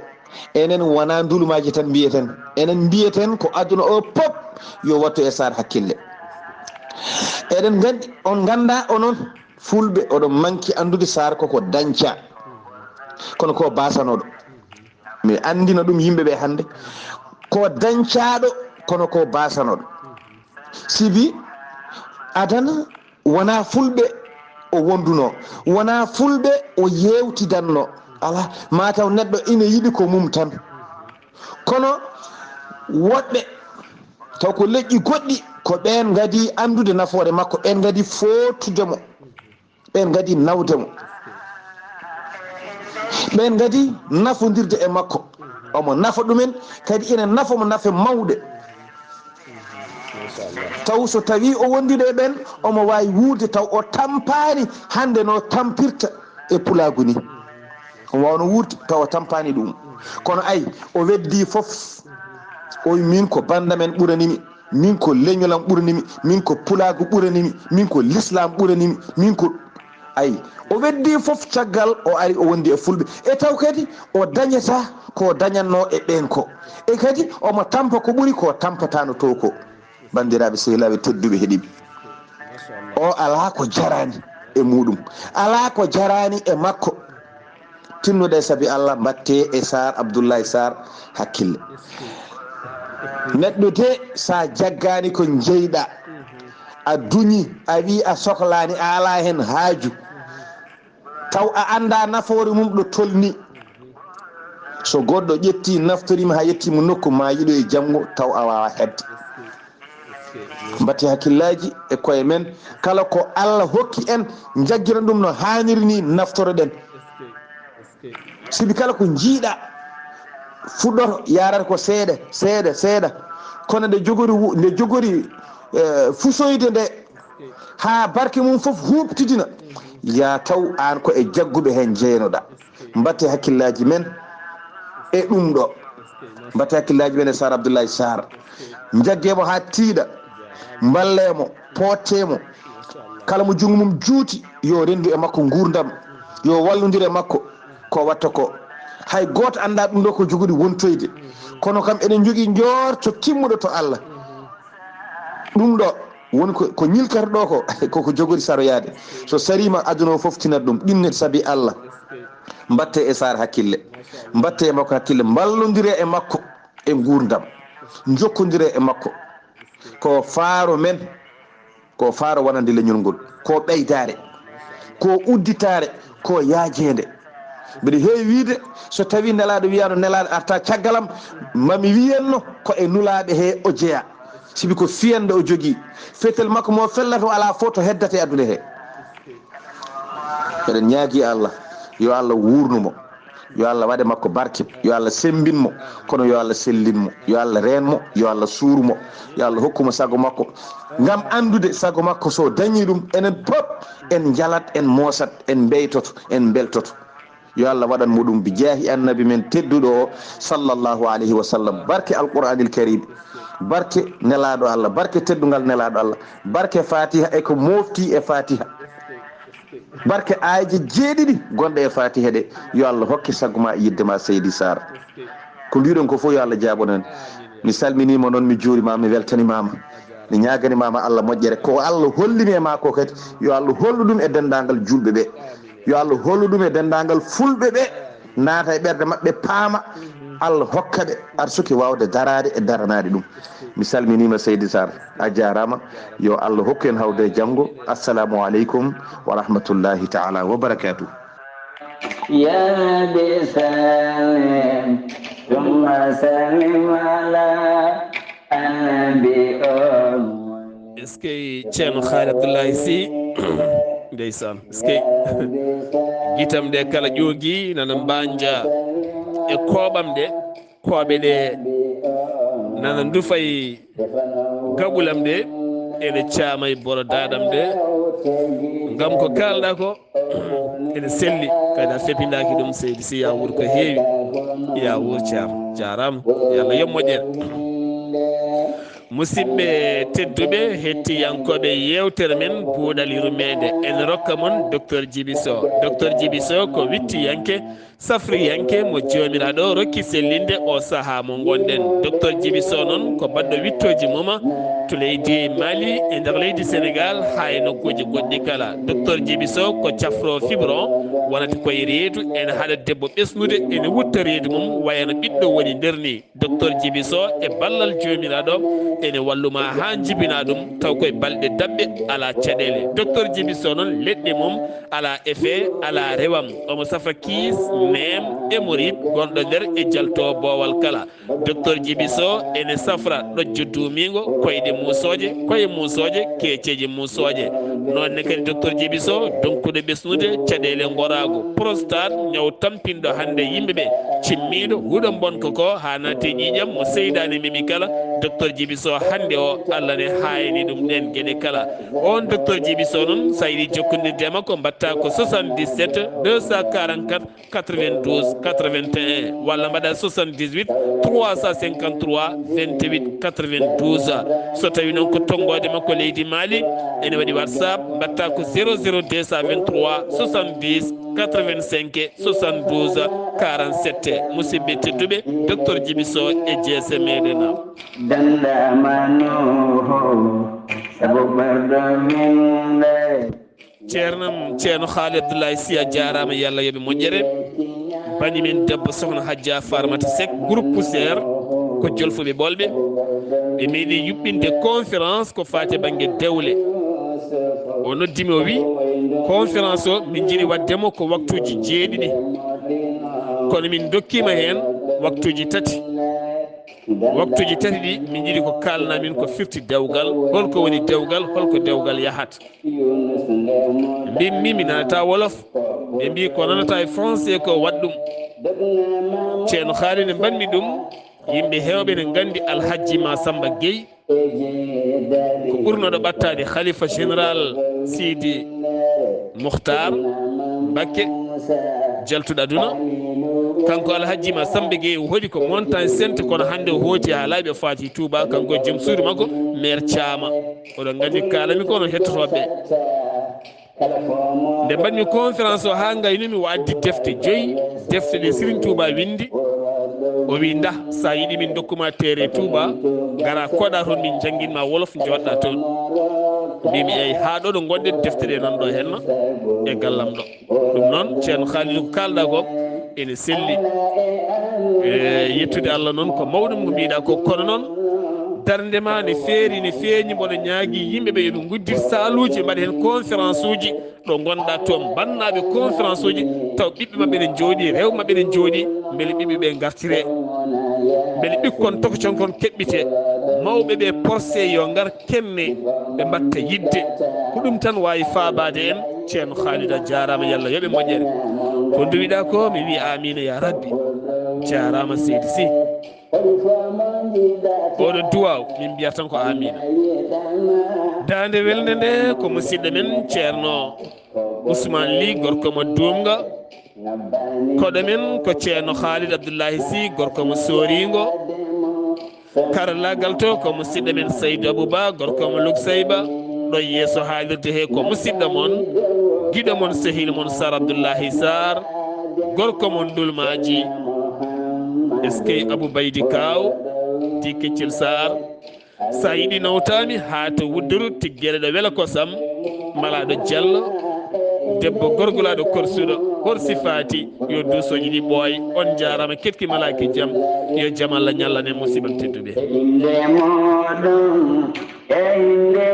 enen wonaa ndulumaaji tan mbiyeten. Enen mbiyeten ko aduna o pop yo wattu e Saar hakkille. Eɗen nganndi, on nganndaa onon Fulɓe, oɗon manki anndude Saar koko dañca, kono ko baasanooɗo. Mi anndina ɗum yimɓe ɓe hannde, ko dañcaaɗo, kono ko baasanooɗo. Sibi adana wonaa Fulɓe o wondunoo, wonaa Fulɓe o yeewtidanno. Alaa, maa taw neɗɗo ina yiɗi ko mum tan. Kono woɗɓe taw ko leƴƴi goɗɗi, ko ɓeen ngadi anndude nafoore makko, ɓeen ngadi footude mo, ɓeen ngadi nawde mo, ɓeen ngadi nafondirde e makko. Omo nafa ɗumen, kadi ina nafa mo nafe mawɗe. Taw so tawii o wondude e ɓeen, omo waawi wuurde taw o tampaani hannde no tampirta e pulaagu ni. Omo waawno wuurde taw o tampaani ɗum. Kono ay, o weddii fof. O wi, min ko banndamen ɓuranimi, min ko leñolam ɓuranimi, min ko pulaagu ɓuranimi, min ko lislaam ɓuranimi, min ko, ay, o weddii fof, caggal o ari o wondi e Fulɓe. E taw kadi o dañata ko dañatno e ɓeen ko. E kadi omo tampa ko ɓuri ko tampataano to ko. Banndiraaɓe, sehilaaɓe tedduɓe heɗiiɓe, o alaa ko jaraani e muɗum, alaa ko jaraani e makko. Tinnuɗe sabi Allah, mbattee e Saar, Abdullahi Saar, hakkille. Neɗɗo de, sa jaggaani ko njeyɗa, a duñi, a wi a soklaani, a alaa heen haaju, taw a anndaa nafoore mum ɗo tolni. So goɗɗo ƴetti, naftoriima haa yettiima nokku, ma yiɗo e janngo, taw a waawaa heɓde. Mbatte hakkillaaji e koye men. Kala ko Allah hokki en, njaggiren ɗum no haaniri ni, naftoroɗen. Sibi kala ko njiiɗa fuɗɗoto, yaarata ko seeɗa, seeɗa, seeɗa. Kono nde jogori wu-, nde jogori, eh, fusoyde nde, haa barke mum fof huuɓtidina, ya taw aan ko e jagguɓe heen njeynoɗa. Mbatte hakkillaaji men e ɗum ɗo. Mbatte hakkillaaji men e Saar Abdullahi Saar. Njaggee mo haa tiiɗa. Mballee mo, poottee mo. Kala mo junngo mum juuti, yo renndu e makko nguurndam, yo wallondir e makko ko watta ko. Hay gooto anndaa ɗum ɗo ko jogori wontoyde. Kono kam eɗen njogii njoorto timmuɗo to Allah. Ɗum ɗo woni ko, ko ñilkata ɗo ko, koko jogori saroyaade. So sariima, aduna o fof tinat ɗum. Ɗinne sabi Allah. Mbatte e Saar hakkille. Mbatte e makko hakkille. Mballondire e makko e nguurndam. Njokkondire e makko. Ko faaro men. Ko faaro wonande leñol ngol. Ko ɓeydaare. Ko udditaare. Ko yaajeende. Mbiɗa heewi wiide, so tawii Nelaaɗo wiyaano, Nelaaɗo arta caggal am, ma mi wiyanno ko e nulaaɓe he o jeyaa. Sibi ko fiyannde o jogii. Fetel makko mo fellata o alaa fof to heddata e aduna he. Eɗen ñaagii Allah, yo Allah wuurnu mo, yo Allah waɗe makko barke, yo Allah semmbin mo, kono yo Allah sellin mo, yo Allah reen mo, yo Allah suuru mo, yo Allah hokku mo sago makko. Ngam anndude sago makko, so dañii ɗum, enen pop en njalat, en moosat, en mbeytoto, en mbeltoto. Yo Allah waɗan mo ɗum bi jaahi annabi men tedduɗo o, sallallahu alayhi wa sallam. Barke Alqur'anil Karim, barke Nelaaɗo Allah, barke teddungal Nelaaɗo Allah, barke Fatiha e ko mofti e Fatiha. Barke aayeeje jeeɗiɗi gonɗe e Fatiha ɗe, yo Allah hokke sago ma e yidde ma, Seydi Sarr. Ko mbiɗon ko fof, yo Allah jaaɓon en. Mi salminiima noon, mi juuriima, mi weltanimaama. Mi ñaaganimaama Allah moƴƴere. Ko Allah hollini e ma ko kadi, yo Allah hollu ɗum e denndaangal juulɓe ɓe. Yo Allah hollu ɗum e denndaangal fulɓe ɓe, naata e ɓerɗe maɓɓe, paama. Allah hokka ɓe arsuki waawde daraade e daranaade ɗum. Mi salminiima, Seydi Sarr. A jaaraama. Yo Allah hokku en hawde e janngo. Assalamu aleykum wa rahmatullahi taala wa barakatuh. يا بسلم ثم سلم على النبي أم. Est-ce que Ceerno Haali Abdullahi Sy? Ndeysaan, est-ce que gitam ɗe kala ƴoogi nana mbanja e koɓam ɗe, koɓe ɗe Nana ndufay gaɓulam ɗe, ene caamay boro daadam ɗe. Ngam ko kaalɗa ko ene selli, kadi a fepindaaki ɗum, seydi si ya wuur ko heewi. Ya wuur, Ceerno. Jaaraama. Yo Allah yoɓ moƴƴere. Musidɓe tedduɓe, hettiyankooɓe yeewtere men Puuɗal Yurmeende, ene rokka mon Docteur Djiby Sow. Docteur Djiby Sow ko wittiyanke, safriyanke mo Joomiraaɗo rokki sellinde o sahaa mo ngonɗen. Docteur Djiby Sow noon ko baɗɗo wittooji mum to leydi Mali, e nder leydi Sénégal, haa e nokkuuji goɗɗi kala. Docteur Djiby Sow ko cafro fibron, wonata koye reedu, ene haɗa debbo ɓesnude, ene wutta reedu mum, wayano ɓiɗɗo woni nder ni. Docteur Djiby Sow e ballal Joomiraaɗo ene wallu ma haa njibina ɗum, taw koye balɗe daɓɓe alaa caɗeele. Docteur Djiby Sow noon, leɗɗe mum alaa effet, alaa rewam. Omo safra kiis, neem, hémorroïde gonɗo nder e jalto boowal kala. Docteur Djiby Sow ene safra ɗojjo duumiingo, koyɗe muusooje, koye muusooje, keeceeje muusooje. Noon ne kadi Docteur Djiby Sow, donkuɗo ɓesnude caɗeele ngoraagu, prostate, ñaw tampinɗo hannde yimɓe ɓe, cimmiiɗo, huɗo mbonko ko haa naati e ƴiiƴam mo seydaane memi kala. Docteur Djiby Sow hannde o, Allah ne haayni ɗum ɗeen geɗe kala. On Docteur Djiby Sow noon, so a yiɗi jokkondirde e makko, mbaɗta ko soixante-dix-sept deux cent quarante-quatre quatre-vingt-douze quatre-vingt-un, walla mbaɗa soixante-dix-huit trois cent cinquante-trois vingt-huit quatre-vingt-douze. So tawi noon ko tonngoode makko leydi Mali, ene waɗi WhatsApp, mbaɗta ko zéro zéro deux cent vingt-trois soixante-dix quatre-vingt-cinq soixante-douze quarante-sept. Musidɓe tedduɓe, Docteur Djiby Sow e jeese meɗen. Danda manoho, sabu ɓerɗo winde. Ceernam, Ceerno Haali Abdoulaye Sy, a jaaraama, yo Allah yoɓe moƴƴere. Bani men debbo, Sohna Hajja Farmata Seck, groupe Poussière, ko jolfuɓe ɓolɓe. Ɓe meeɗi yuɓɓinde conférence ko faati e bannge dewle. O noddi mi, o wi, conférence o, min njiɗi waɗde mo ko waktuuji jeeɗiɗi. Kono min ndokkiima heen waktuuji tati. Waktuuji tati ɗi, min njiɗi ko kaalna min ko firti dewgal, holko woni dewgal, holko dewgal yahata. Mbimmi mi nanata wolof. Ɓe mbi ko nanata e français ko waɗ ɗum. Ceerno Haali ne mbanmi ɗum, yimɓe heewɓe ne nganndi Alhajji Massamba Gueye, ko ɓurnoɗo ɓattaade Khalifa Général Sidi Mukhtar Mbacké, jaltuɗo aduna. Kanko Alhajji Massamba Gueye o hoɗi ko Montagne Sainte, kono hannde o hooti haa laaɓi, o faati Touba, kanko e joom suudu makko, maire Thiama. Oɗon nganndi kaalami ko onon hettotooɓe ɓe. Nde mbaɗmi conférence o haa ngaynumi, o addi defte joyi, defte ɗe Serigne Touba winndi. O wi, ndah, so a yiɗi min ndokkuma teere Touba, ngara koɗa toon, min njannginma wolof, njooɗɗa toon. Mbimi, eyi, haa ɗo ɗo ngonɗen, defte ɗe nan ɗo henna e gallam ɗo. Ɗum noon, Ceerno Khalidou, ko kaalɗa ko ene selli. E yettude Allah noon, ko mawɗum ko mbiɗa ko, kono noon darnde ma ne feeri, ne feeñi, mboɗo ñaagi yimɓe ɓe yo ɓe nguddir saaluuji, mbaɗa heen conférence uji ɗo ngonɗa toon, mbannaaɓe conférence uji, taw ɓiɓɓe maɓɓe ne njooɗi, rewɓe maɓɓe ne njooɗi, mbele ɓiɓɓe ɓe ngartire, mbele ɓikkon tokosonko keɓɓite, mawɓe ɓe porse yo ngar kenne, ɓe mbatta yidde. Ko ɗum tan waawi faabaade en. Ceerno Khalid, a jaaraama, yo Allah yoɓe moƴƴere. Ko nduwiɗa ko, mi wi amina ya rabbi. Jaaraama seydi Sy. Oɗo duwaaw, min mbiyata tan ko amina. Daande welnde nde ko musidɗo men Ceerno Ousmane Ly, gorko mo Duumga. Koɗo men ko Ceerno Khalid Abdoulahi Sy, gorko mo Sooringo. Karallaagal to ko musidɗo men Saydou Abou Ba, gorko mo Luksayba. Ɗo yeeso haalirde he ko musidɗo mon, giɗo mon, sehil mon Sar Abdoulahi Sar, gorko mon Ndulmaaji. Eskey Abou Baydi Kaaw, ti Keccel Sar. Sa yiɗi nawtami haa to Wudduru, tiggere ɗo wela kosam, malaaɗo Jallo, debbo gorgulaaɗo korsuɗo, hor sifaati, yo duusooji ɗi ɓooy. On njaaraama, ketki malaaki jam, yo jam Allah ñallan en, musiɓɓe tedduɓe. Inde mooɗon, e inde